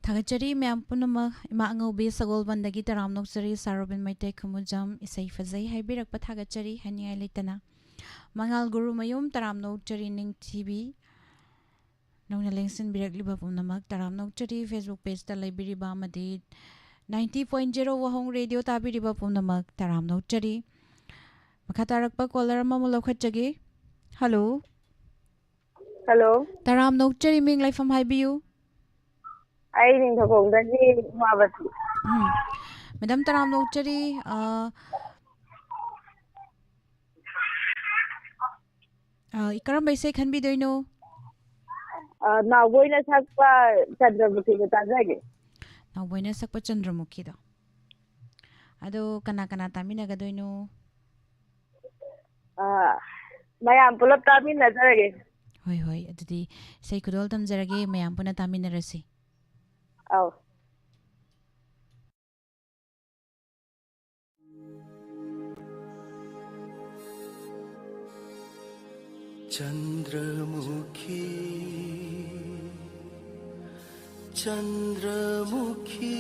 ꯊꯥꯒꯠꯆꯔꯤ ꯃꯌꯥꯝ ꯄꯨꯝꯅꯃꯛ꯫ ꯏꯃꯥ ꯑꯉꯧꯕꯤ ꯁꯒꯣꯜꯕꯟꯗꯒꯤ ꯇꯔꯥꯝꯅ ꯑꯣꯛꯆꯔꯤ꯫ ꯁꯥꯔꯣꯕꯤꯟ ꯃꯩꯇꯩ ꯈꯨꯃꯨꯖꯝ, ꯏꯁꯩ ꯐꯖꯩ ꯍꯥꯏꯕꯤꯔꯛꯄ ꯊꯥꯒꯠꯆꯔꯤ ꯍꯥꯏꯅꯤꯡꯉꯥꯏ ꯂꯩꯇꯅ꯫ ꯃꯉꯥꯜ ꯒꯨꯔꯨꯃꯌꯨꯝ ꯇꯔꯥꯝꯅ ꯑꯣꯛꯆꯔꯤ꯫ ꯅꯤꯡꯊꯤꯕꯤ, ꯅꯧꯅ ꯂꯦꯡꯁꯤꯟꯕꯤꯔꯛꯂꯤꯕ ꯄꯨꯝꯅꯃꯛ ꯇꯔꯥꯝꯅ ꯑꯣꯛꯆꯔꯤ꯫ Facebook pageꯇ ꯂꯩꯕꯤꯔꯤꯕ ꯑꯃꯗꯤ ninety point zero ꯋꯥꯍꯣꯡ ꯔꯦꯗꯤꯑꯣ ꯇꯥꯕꯤꯔꯤꯕ ꯄꯨꯝꯅꯃꯛ ꯇꯔꯥꯝꯅ ꯑꯣꯛꯆꯔꯤ꯫ ꯃꯈꯥ ꯇꯥꯔꯛꯄ caller ꯑꯃꯃꯨꯛ ꯂꯧꯈꯠꯆꯒꯦ꯫ ꯍꯜꯂꯣ꯫ ꯍꯜꯂꯣ꯫ ꯇꯔꯥꯝꯅ ꯑꯣꯛꯆꯔꯤ, ꯃꯤꯡ ꯂꯩꯐꯝ ꯍꯥꯏꯕꯤꯌꯨ꯫ ꯑꯩ ꯅꯤꯡꯊꯧꯈꯣꯡꯗꯒꯤ ꯎꯃꯥꯕꯇꯤ꯫ ꯎꯝ꯫ ꯃꯦꯗꯥꯝ ꯇꯔꯥꯝꯅ ꯑꯣꯛꯆꯔꯤ, ꯑ, ꯑ, ꯀꯔꯝꯕ ꯏꯁꯩ ꯈꯟꯕꯤꯗꯣꯏꯅꯣ? ꯑ, ꯅꯥꯎꯕꯣꯏꯅ ꯁꯛꯄ ꯆꯟꯗ꯭ꯔꯃꯨꯈꯤꯗꯣ ꯇꯥꯖꯒꯦ꯫ ꯅꯥꯎꯕꯣꯏꯅ ꯁꯛꯄ ꯆꯟꯗ꯭ꯔꯃꯨꯈꯤꯗꯣ꯫ ꯑꯗꯣ ꯀꯅꯥ ꯀꯅꯥ ꯇꯥꯃꯤꯟꯅꯒꯗꯣꯏꯅꯣ? ꯑ, ꯃꯌꯥꯝ ꯄꯨꯂꯞ ꯇꯥꯃꯤꯟꯅꯖꯔꯒꯦ꯫ ꯍꯣꯏ, ꯍꯣꯏ꯫ ꯑꯗꯨꯗꯤ ꯏꯁꯩ ꯈꯨꯗꯣꯜ ꯇꯝꯖꯔꯒꯦ, ꯃꯌꯥꯝ ꯄꯨꯟꯅ ꯇꯥꯃꯤꯟꯅꯔꯁꯤ꯫ ꯑꯧ꯫ ꯆꯟꯗ꯭ꯔꯃꯨꯈꯤ, ꯆꯟꯗ꯭ꯔꯃꯨꯈꯤ,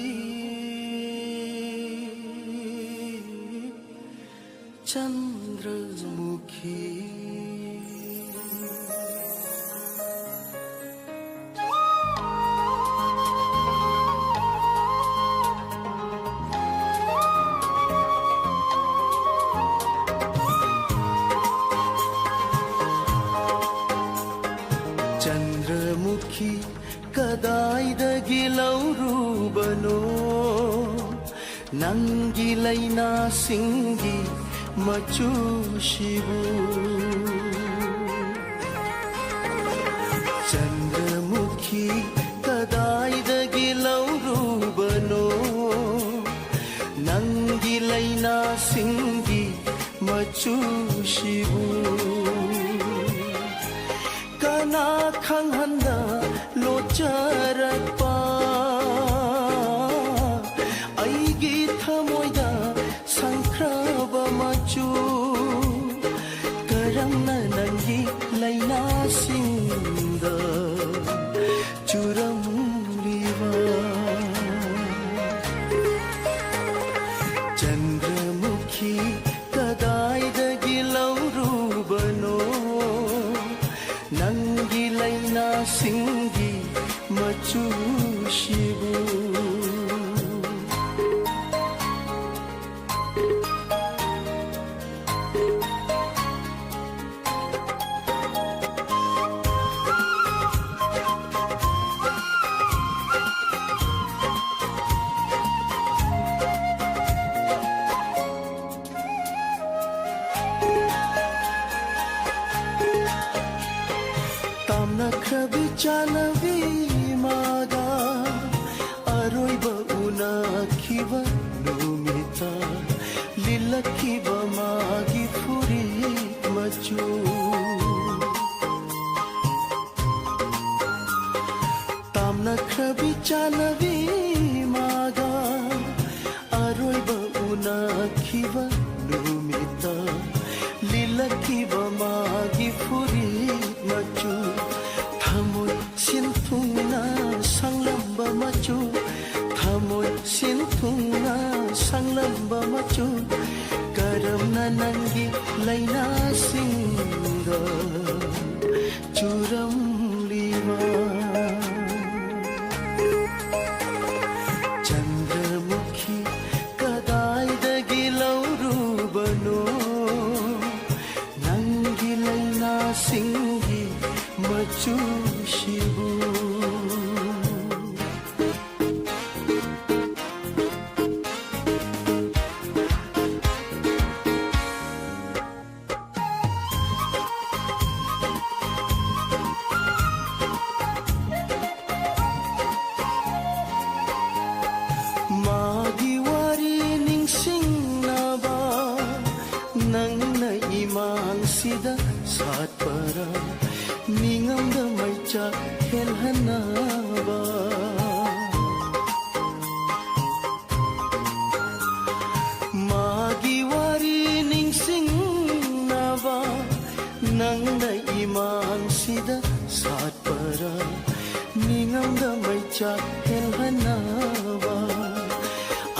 ꯆꯟꯗ꯭ꯔꯃꯨꯈꯤ꯫ ꯆꯟꯗ꯭ꯔꯃꯨꯈꯤ ꯀꯗꯥꯏꯗꯒꯤ ꯂꯧꯔꯨꯕꯅꯣ? ꯅꯪꯒꯤ ꯂꯩꯅꯥꯁꯤꯡꯒꯤ ꯃꯆꯨꯁꯤꯕꯨ꯫ ꯆꯟꯗ꯭ꯔꯃꯨꯈꯤ ꯀꯗꯥꯏꯗꯒꯤ ꯂꯧꯔꯨꯕꯅꯣ? ꯅꯪꯒꯤ ꯂꯩꯅꯥꯁꯤꯡꯒꯤ ꯃꯆꯨꯁꯤꯕꯨ꯫ ꯀꯅꯥ ꯈꯪꯍꯟꯗ ꯂꯣꯠꯆꯔꯛꯄ ꯑꯩꯒꯤ ꯊꯃꯣꯏꯗ ꯁꯪꯈ꯭ꯔꯕ ꯃꯆꯨ꯫ ꯆꯥꯟꯅꯕꯤ ꯃꯥꯒ ꯑꯔꯣꯏꯕ ꯎꯅꯈꯤꯕ ꯅꯨꯃꯤꯠꯇ ꯂꯤꯠꯂꯛꯈꯤꯕ ꯃꯥꯒꯤ ꯐꯨꯔꯤꯠ ꯃꯆꯨ꯫ ꯇꯥꯝꯅꯈ꯭ꯔꯕꯤ ꯆꯥꯟꯅꯕꯤ ꯃꯥꯒ ꯑꯔꯣꯏꯕ ꯎꯅꯈꯤꯕ ꯅꯨꯃꯤꯠꯇ ꯂꯤꯠꯂꯛꯈꯤꯕ ꯃꯥꯒꯤ ꯐꯨꯔꯤꯠ ꯃꯆꯨ꯫ ꯊꯃꯣꯏ ꯁꯤꯟꯊꯨꯡꯅ ꯁꯪꯂꯝꯕ ꯃꯆꯨ, ꯊꯃꯣꯏ ꯁꯤꯟꯊꯨꯡꯅ ꯁꯪꯂꯝꯕ ꯃꯆꯨ꯫ ꯀꯔꯝꯅ ꯅꯪꯒꯤ ꯂꯩꯅꯥꯁꯤꯡꯗ ꯆꯨꯔꯝꯂꯤꯕ? ꯆꯟꯗ꯭ꯔꯃꯨꯈꯤ ꯀꯗꯥꯏꯗꯒꯤ ꯂꯧꯔꯨꯕꯅꯣ ꯅꯪꯒꯤ ꯂꯩꯅꯥꯁꯤꯡꯒꯤ ꯃꯆꯨꯁꯤꯕꯨ? ꯃꯥꯒꯤ ꯋꯥꯔꯤ ꯅꯤꯡꯁꯤꯡꯅꯕ ꯅꯪꯅ ꯏꯃꯥꯡꯁꯤꯗ ꯁꯥꯠꯄꯔꯥ? ꯅꯤꯡꯉꯝꯗ ꯃꯩꯆꯥꯛ ꯍꯦꯜꯍꯟꯅꯕ꯫ ꯃꯥꯒꯤ ꯋꯥꯔꯤ ꯅꯤꯡꯁꯤꯡꯅꯕ ꯅꯪꯅ ꯏꯃꯥꯡꯁꯤꯗ ꯁꯥꯠꯄꯔꯥ? ꯅꯤꯡꯉꯝꯗ ꯃꯩꯆꯥꯛ ꯍꯦꯜꯍꯟꯅꯕ꯫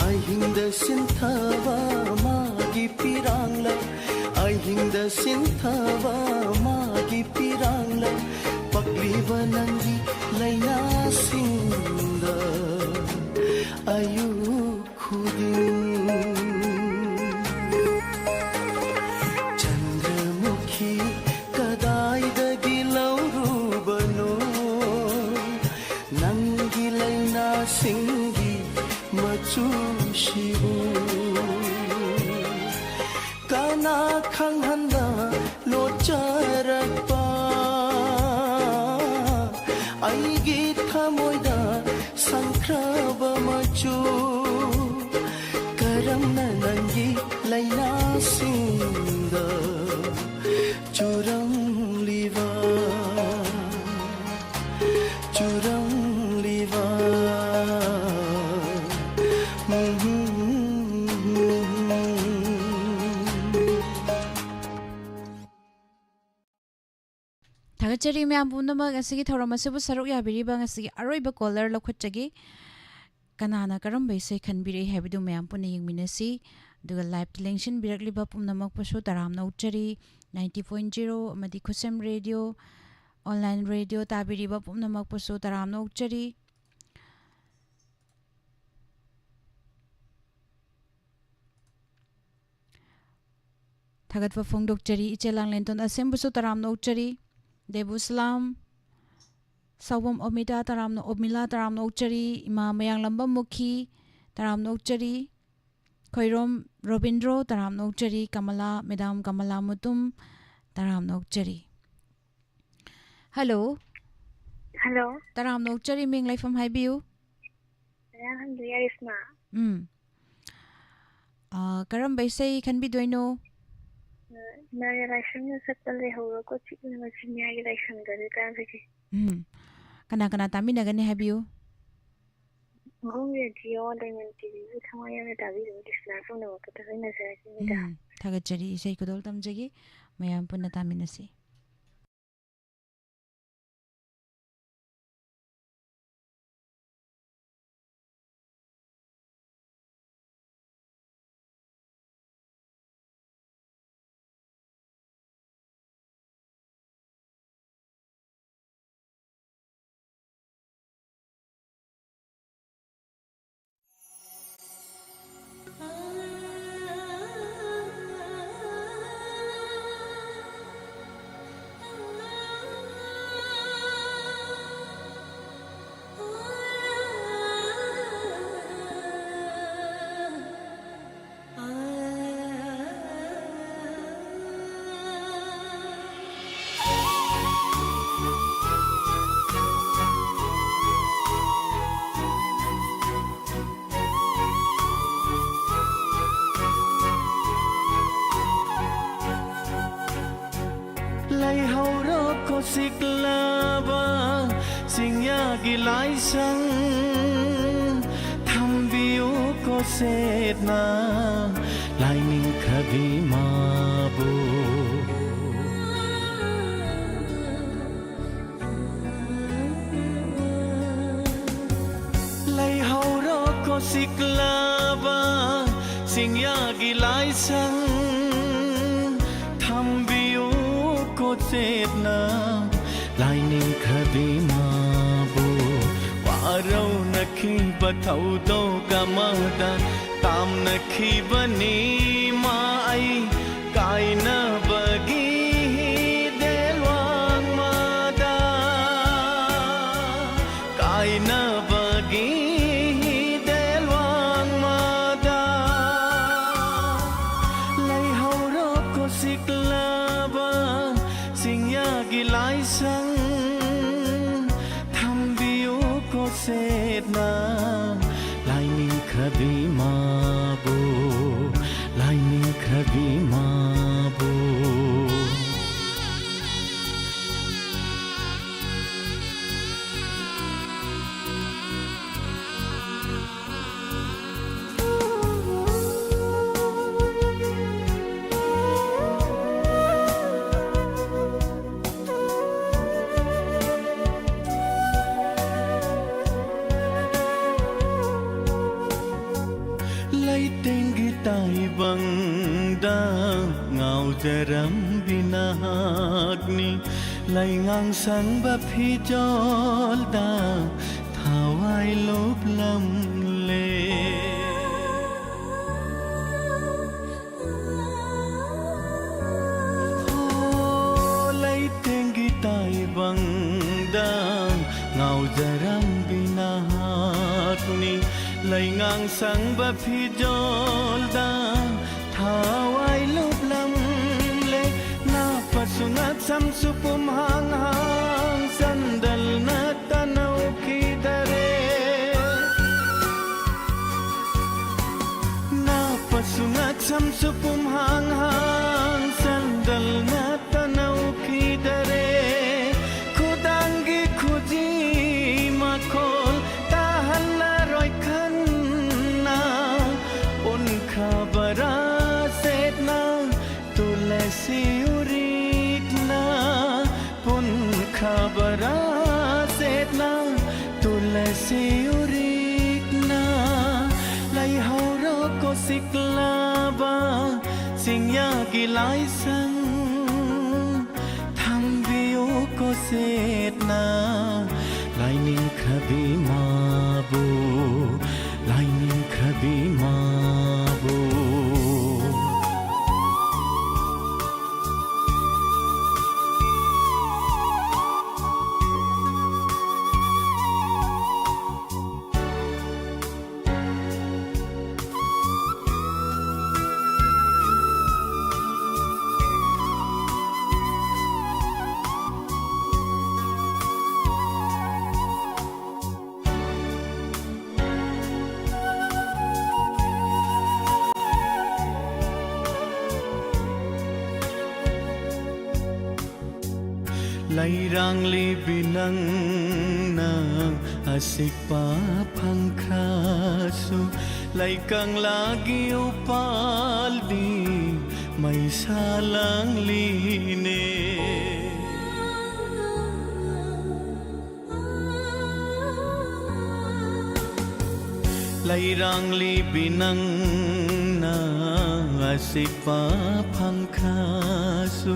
ꯑꯍꯤꯡꯗ ꯁꯤꯟꯊꯕ ꯃꯥꯒꯤ ꯄꯤꯔꯥꯡꯂ, ꯑꯍꯤꯡꯗ ꯁꯤꯟꯊꯕ ꯃꯥꯒꯤ ꯄꯤꯔꯥꯡꯂ, ꯄꯛꯂꯤꯕ ꯅꯪꯒꯤ ꯂꯩꯅꯥꯁꯤꯡꯗ ꯑꯌꯨꯛ ꯈꯨꯗꯤꯡ꯫ ꯆꯟꯗ꯭ꯔꯃꯨꯈꯤ ꯀꯗꯥꯏꯗꯒꯤ ꯂꯧꯔꯨꯕꯅꯣ ꯅꯪꯒꯤ ꯂꯩꯅꯥꯁꯤꯡꯒꯤ ꯃꯆꯨꯁꯤꯕꯨ? ꯀꯅꯥ ꯈꯪꯍꯟꯗ ꯂꯣꯠꯆꯔꯛꯄ ꯀꯔꯝꯅ ꯅꯪꯒꯤ ꯂꯥꯏꯅꯥꯁꯤꯡꯗ ꯆꯨꯔꯝꯂꯤꯕ, ꯆꯨꯔꯝꯂꯤꯕ? ꯊꯥꯒꯠꯆꯔꯤ ꯃꯌꯥꯝ ꯄꯨꯝꯅꯃꯛ꯫ ꯉꯁꯤꯒꯤ ꯊꯧꯔꯝ ꯑꯁꯤꯕꯨ ꯁꯔꯨꯛ ꯌꯥꯕꯤꯔꯤꯕ ꯉꯁꯤꯒꯤ ꯑꯔꯣꯏꯕ ꯀꯣꯂꯔ ꯂꯧꯈꯠꯆꯒꯦ꯫ ꯀꯅꯥꯅ ꯀꯔꯝꯕ ꯏꯁꯩ ꯈꯟꯕꯤꯔꯛꯏ ꯍꯥꯏꯕꯗꯨ ꯃꯌꯥꯝ ꯄꯨꯟꯅ ꯌꯦꯡꯃꯤꯟꯅꯁꯤ꯫ ꯑꯗꯨꯒ ꯂꯥꯏꯞꯇ ꯂꯦꯡꯁꯤꯟꯕꯤꯔꯛꯂꯤꯕ ꯄꯨꯝꯅꯃꯛꯄꯨꯁꯨ ꯇꯔꯥꯝꯅ ꯑꯣꯛꯆꯔꯤ꯫ ꯅꯥꯏꯟꯇꯤ ꯄꯣꯏꯟ ꯖꯤꯔꯣ ꯑꯃꯗꯤ ꯈꯨꯠꯁꯦꯝ ꯔꯦꯗꯤꯑꯣ, ꯑꯣꯟꯂꯥꯏꯟ ꯔꯦꯗꯤꯑꯣ ꯇꯥꯕꯤꯔꯤꯕ ꯄꯨꯝꯅꯃꯛꯄꯨꯁꯨ ꯇꯔꯥꯝꯅ ꯑꯣꯛꯆꯔꯤ꯫ ꯊꯥꯒꯠꯄ ꯐꯣꯡꯗꯣꯛꯆꯔꯤ꯫ ꯏꯆꯦ ꯂꯥꯡꯂꯦꯟꯇꯣꯟ ꯑꯁꯦꯝꯕꯨꯁꯨ ꯇꯔꯥꯝꯅ ꯑꯣꯛꯆꯔꯤ꯫ ꯗꯦꯕꯨꯁꯂꯥꯝ, ꯁꯥꯎꯕꯝ ꯑꯣꯃꯤꯇꯥ ꯇꯔꯥꯝꯅ, ꯑꯣꯃꯤꯂꯥ ꯇꯔꯥꯝꯅ ꯑꯣꯛꯆꯔꯤ꯫ ꯏꯃꯥ ꯃꯌꯥꯡꯂꯝꯕꯝ ꯃꯨꯈꯤ ꯇꯔꯥꯝꯅ ꯑꯣꯛꯆꯔꯤ꯫ ꯈꯣꯏꯔꯣꯝ ꯔꯣꯕꯤꯟꯗ꯭ꯔꯣ ꯇꯔꯥꯝꯅ ꯑꯣꯛꯆꯔꯤ꯫ ꯀꯃꯂꯥ, ꯃꯦꯗꯥꯝ ꯀꯃꯂꯥ ꯃꯨꯇꯨꯝ ꯇꯔꯥꯝꯅ ꯑꯣꯛꯆꯔꯤ꯫ ꯍꯜꯂꯣ꯫ ꯍꯜꯂꯣ꯫ ꯇꯔꯥꯝꯅ ꯑꯣꯛꯆꯔꯤ, ꯃꯤꯡ ꯂꯩꯐꯝ ꯍꯥꯏꯕꯤꯌꯨ꯫ ꯃꯌꯥꯡ ꯍꯟꯗꯨ ꯌꯥꯏꯐꯅ꯫ ꯎꯝ꯫ ꯑꯥ, ꯀꯔꯝꯕ ꯏꯁꯩ ꯈꯟꯕꯤꯗꯣꯏꯅꯣ? ꯑ, ꯏꯃꯥꯒꯤ ꯂꯥꯏꯁꯪꯗ ꯆꯠꯄ ꯂꯩꯍꯧꯔꯣꯀꯣ, ꯆꯤꯛꯅ ꯃꯆꯤꯟ ꯃꯌꯥꯒꯤ ꯂꯥꯏꯁꯪꯗ ꯑꯗꯨ ꯇꯥꯕꯒꯤ꯫ ꯎꯝ꯫ ꯀꯅꯥ ꯀꯅꯥ ꯇꯥꯃꯤꯟꯅꯒꯅꯤ ꯍꯥꯏꯕꯤꯌꯨ꯫ ꯃꯍꯨꯝ ꯔꯦꯗꯤꯑꯣ, ꯗꯥꯏꯃꯟ ꯇꯤꯚꯤꯕꯨ ꯊꯋꯥꯏ ꯌꯥꯎꯅ ꯇꯥꯕꯤꯔꯤꯕ ꯂꯤꯁꯅꯔ ꯄꯨꯝꯅꯃꯛꯄꯨ ꯊꯥꯒꯠꯅꯖꯔꯤ꯫ ꯎꯝ, ꯊꯥꯒꯠꯆꯔꯤ꯫ ꯏꯁꯩ ꯈꯨꯗꯣꯜ ꯇꯝꯖꯒꯦ꯫ ꯃꯌꯥꯝ ꯄꯨꯟꯅ ꯇꯥꯃꯤꯟꯅꯁꯤ꯫ ꯒꯤ ꯂꯥꯏꯁꯪ ꯊꯝꯕꯤꯌꯨꯀꯣ ꯁꯦꯠꯅ ꯂꯥꯏꯅꯤꯡꯈ꯭ꯔꯕꯤ ꯃꯥꯕꯨ꯫ ꯂꯩꯍꯧꯔꯣꯀꯣ ꯁꯤꯛꯂꯕ ꯆꯤꯡꯌꯥꯒꯤ ꯂꯥꯏꯁꯪ ꯊꯝꯕꯤꯌꯨꯀꯣ ꯆꯦꯠꯅ ꯂꯥꯏꯅꯤꯡꯈ꯭ꯔꯕꯤ ꯃꯥꯕꯨ꯫ ꯋꯥꯔꯧꯅꯈꯤꯕ ꯊꯧꯗꯣꯛ ꯑꯃꯗ ꯇꯥꯝꯅꯈꯤꯕꯅꯤ ꯃꯥ ꯑꯩ ꯀꯥꯏꯅꯕꯒꯤ ꯍꯤꯗꯦꯜ ꯋꯥꯡꯃꯗ꯫ ꯀꯥꯏꯅꯕꯒꯤ ꯍꯤꯗꯦꯜ ꯋꯥꯡꯃꯗ ꯂꯩꯍꯧꯔꯣꯀꯣ ꯁꯤꯛꯂꯕ ꯆꯤꯡꯌꯥꯒꯤ ꯂꯥꯏꯁꯪ ꯊꯝꯕꯤꯌꯨꯀꯣ ꯁꯦꯠꯅ ꯂꯥꯏꯅꯤꯡꯈ꯭ꯔꯕꯤ ꯃꯥꯕꯨ, ꯂꯥꯏꯅꯤꯡꯈ꯭ꯔꯕꯤ ꯃꯥꯕꯨ꯫ ꯂꯩꯇꯦꯡꯒꯤ ꯇꯥꯏꯕꯪꯗ ꯉꯥꯎꯖꯔꯝꯕꯤ ꯅꯍꯥꯛꯅꯤ, ꯂꯩꯉꯥꯡ ꯁꯪꯕ ꯐꯤꯖꯣꯜꯗ ꯊꯋꯥꯏ ꯂꯨꯞꯂꯝꯂꯦ꯫ ꯑꯣ, ꯂꯩꯇꯦꯡꯒꯤ ꯇꯥꯏꯕꯪꯗ ꯉꯥꯎꯖꯔꯝꯕꯤ ꯅꯍꯥꯛꯅꯤ, ꯂꯩꯉꯥꯡ ꯁꯪꯕ ꯐꯤꯖꯣꯜꯗ ꯊꯋꯥꯏ ꯂꯨꯞꯂꯝꯂꯦ꯫ ꯅꯥꯄꯁꯨ ꯉꯛꯁꯝꯁꯨ ꯄꯨꯝꯍꯥꯡ ꯍꯥꯡ ꯁꯟꯗꯜ ꯅꯠꯇꯅ ꯎꯈꯤꯗꯔꯦ꯫ ꯅꯥꯄꯁꯨ ꯉꯛꯁꯝꯁꯨ ꯄꯨꯝꯍꯥꯡ ꯍꯥꯡ ꯁꯟꯗꯜ ꯅꯠꯇꯅ ꯎꯈꯤꯗꯔꯦ꯫ ꯈꯨꯗꯥꯡꯒꯤ ꯈꯨꯖꯤ ꯂꯩꯍꯧꯔꯣꯀꯣ ꯁꯤꯛꯂꯕ ꯆꯤꯡꯌꯥꯒꯤ ꯂꯥꯏꯁꯪ, ꯊꯝꯕꯤꯌꯨꯀꯣ ꯁꯦꯠꯅ ꯂꯥꯏꯅꯤꯡꯈ꯭ꯔꯕꯤ ꯃꯥꯕꯨ, ꯂꯥꯏꯅꯤꯡꯈ꯭ꯔꯕꯤ ꯃꯥꯕꯨ꯫ ꯂꯩꯔꯥꯡꯂꯤꯕꯤ ꯅꯪꯅ ꯑꯁꯤꯛꯄ ꯐꯪꯈ꯭ꯔꯁꯨ, ꯂꯩꯀꯪꯂꯥꯒꯤ ꯎꯄꯥꯜꯗꯤ ꯃꯩꯁꯥ ꯂꯥꯡꯂꯤꯅꯦ꯫ ꯂꯩꯔꯥꯡꯂꯤꯕꯤ ꯅꯪꯅ ꯑꯁꯤꯛꯄ ꯐꯪꯈ꯭ꯔꯁꯨ,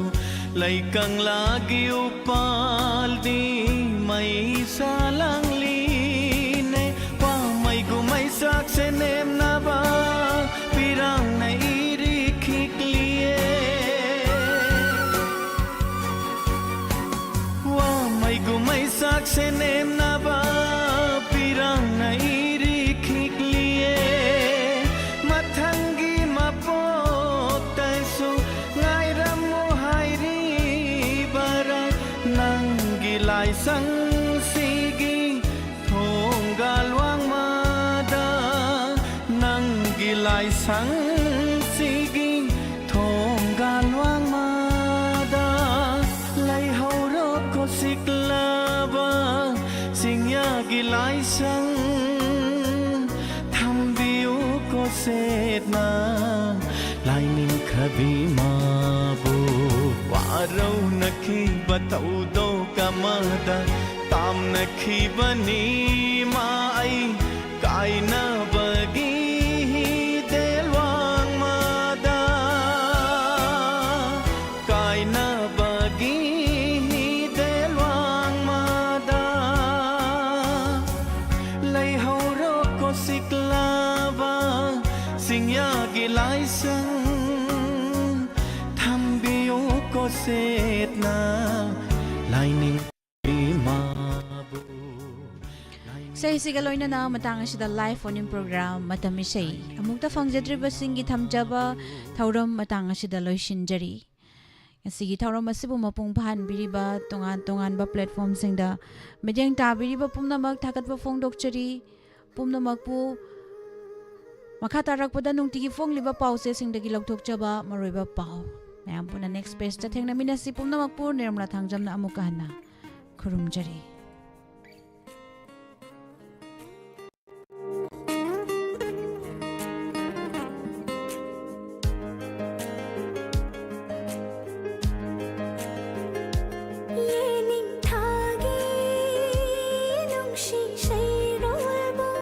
ꯂꯩꯀꯪꯂꯥꯒꯤ ꯎꯄꯥꯜꯗꯤ ꯃꯩꯁꯥ ꯂꯥꯡꯂꯤꯅꯦ꯫ ꯋꯥꯃꯩꯒꯨ ꯃꯩꯁꯥꯛꯁꯦ ꯅꯦꯝꯅꯕ ꯄꯤꯔꯥꯡꯅ ꯏꯔꯤꯈꯤꯛꯂꯤꯌꯦ꯫ ꯋꯥꯃꯩꯒꯨ ꯃꯩꯁꯥꯛꯁꯦ ꯅꯦꯝꯅꯕ ꯄꯤꯔꯥꯡꯅ ꯏꯔꯤꯈꯤꯛꯂꯤꯌꯦ꯫ ꯃꯊꯪꯒꯤ ꯃꯄꯣꯛꯇꯁꯨ ꯉꯥꯏꯔꯝꯃꯨ ꯍꯥꯏꯔꯤꯕꯔꯥ? ꯅꯪꯒꯤ ꯂꯥꯏꯁꯪꯁꯤꯒꯤ ꯊꯣꯡꯒꯥꯜ ꯋꯥꯡꯃꯗ, ꯅꯪꯒꯤ ꯂꯥꯏꯁꯪꯁꯤꯒꯤ ꯊꯣꯡꯒꯥꯜ ꯋꯥꯡꯃꯗ ꯂꯩꯍꯧꯔꯣꯀꯣ ꯁꯤꯛꯂꯕ ꯆꯤꯡꯌꯥꯒꯤ ꯂꯥꯏꯁꯪ, ꯊꯝꯕꯤꯌꯨꯀꯣ ꯁꯦꯠꯅ ꯂꯥꯏꯅꯤꯡꯈ꯭ꯔꯕꯤ ꯃꯥꯕꯨ꯫ ꯋꯥꯔꯧꯅꯈꯤꯕ ꯊꯧꯗꯣꯛ ꯑꯃꯗ ꯇꯥꯝꯅꯈꯤꯕꯅꯤ ꯃꯥ ꯑꯩ ꯀꯥꯏꯅꯕꯒꯤ ꯆꯤꯡꯌꯥꯒꯤ ꯂꯥꯏꯁꯪ ꯊꯝꯕꯤꯌꯨ ꯀꯣꯁꯦꯠꯅ ꯂꯥꯏꯅꯤꯡ ꯏꯃꯥꯕꯨ꯫ ꯏꯁꯩꯁꯤꯒ ꯂꯣꯏꯅꯅ ꯃꯇꯥꯡ ꯑꯁꯤꯗ live phone in program ꯃꯇꯝ ꯏꯁꯩ ꯑꯃꯨꯛꯇ ꯐꯪꯖꯗ꯭ꯔꯤꯕꯁꯤꯡꯒꯤ ꯊꯝꯖꯕ ꯊꯧꯔꯝ ꯃꯇꯥꯡ ꯑꯁꯤꯗ ꯂꯣꯏꯁꯤꯟꯖꯔꯤ꯫ ꯉꯁꯤꯒꯤ ꯊꯧꯔꯝ ꯑꯁꯤꯕꯨ ꯃꯄꯨꯡ ꯐꯥꯍꯟꯕꯤꯔꯤꯕ ꯇꯣꯉꯥꯟ ꯇꯣꯉꯥꯟꯕ platformꯁꯤꯡꯗ ꯃꯤꯠꯌꯦꯡ ꯇꯥꯕꯤꯔꯤꯕ ꯄꯨꯝꯅꯃꯛ ꯊꯥꯒꯠꯄ ꯐꯣꯡꯗꯣꯛꯆꯔꯤ꯫ ꯄꯨꯝꯅꯃꯛꯄꯨ ꯃꯈꯥ ꯇꯥꯔꯛꯄꯗ ꯅꯨꯡꯇꯤꯒꯤ ꯐꯣꯡꯂꯤꯕ ꯄꯥꯎꯆꯦꯁꯤꯡꯗꯒꯤ ꯂꯧꯊꯣꯛꯆꯕ ꯃꯔꯨꯑꯣꯏꯕ ꯄꯥꯎ꯫ ꯃꯌꯥꯝ ꯄꯨꯟꯅ next pageꯇ ꯊꯦꯡꯅꯃꯤꯟꯅꯁꯤ꯫ ꯄꯨꯝꯅꯃꯛꯄꯨ ꯅꯤꯔꯃꯂꯥ ꯊꯥꯡꯖꯝꯅ ꯑꯃꯨꯛꯀ ꯍꯟꯅ ꯈꯨꯔꯨꯝꯖꯔꯤ꯫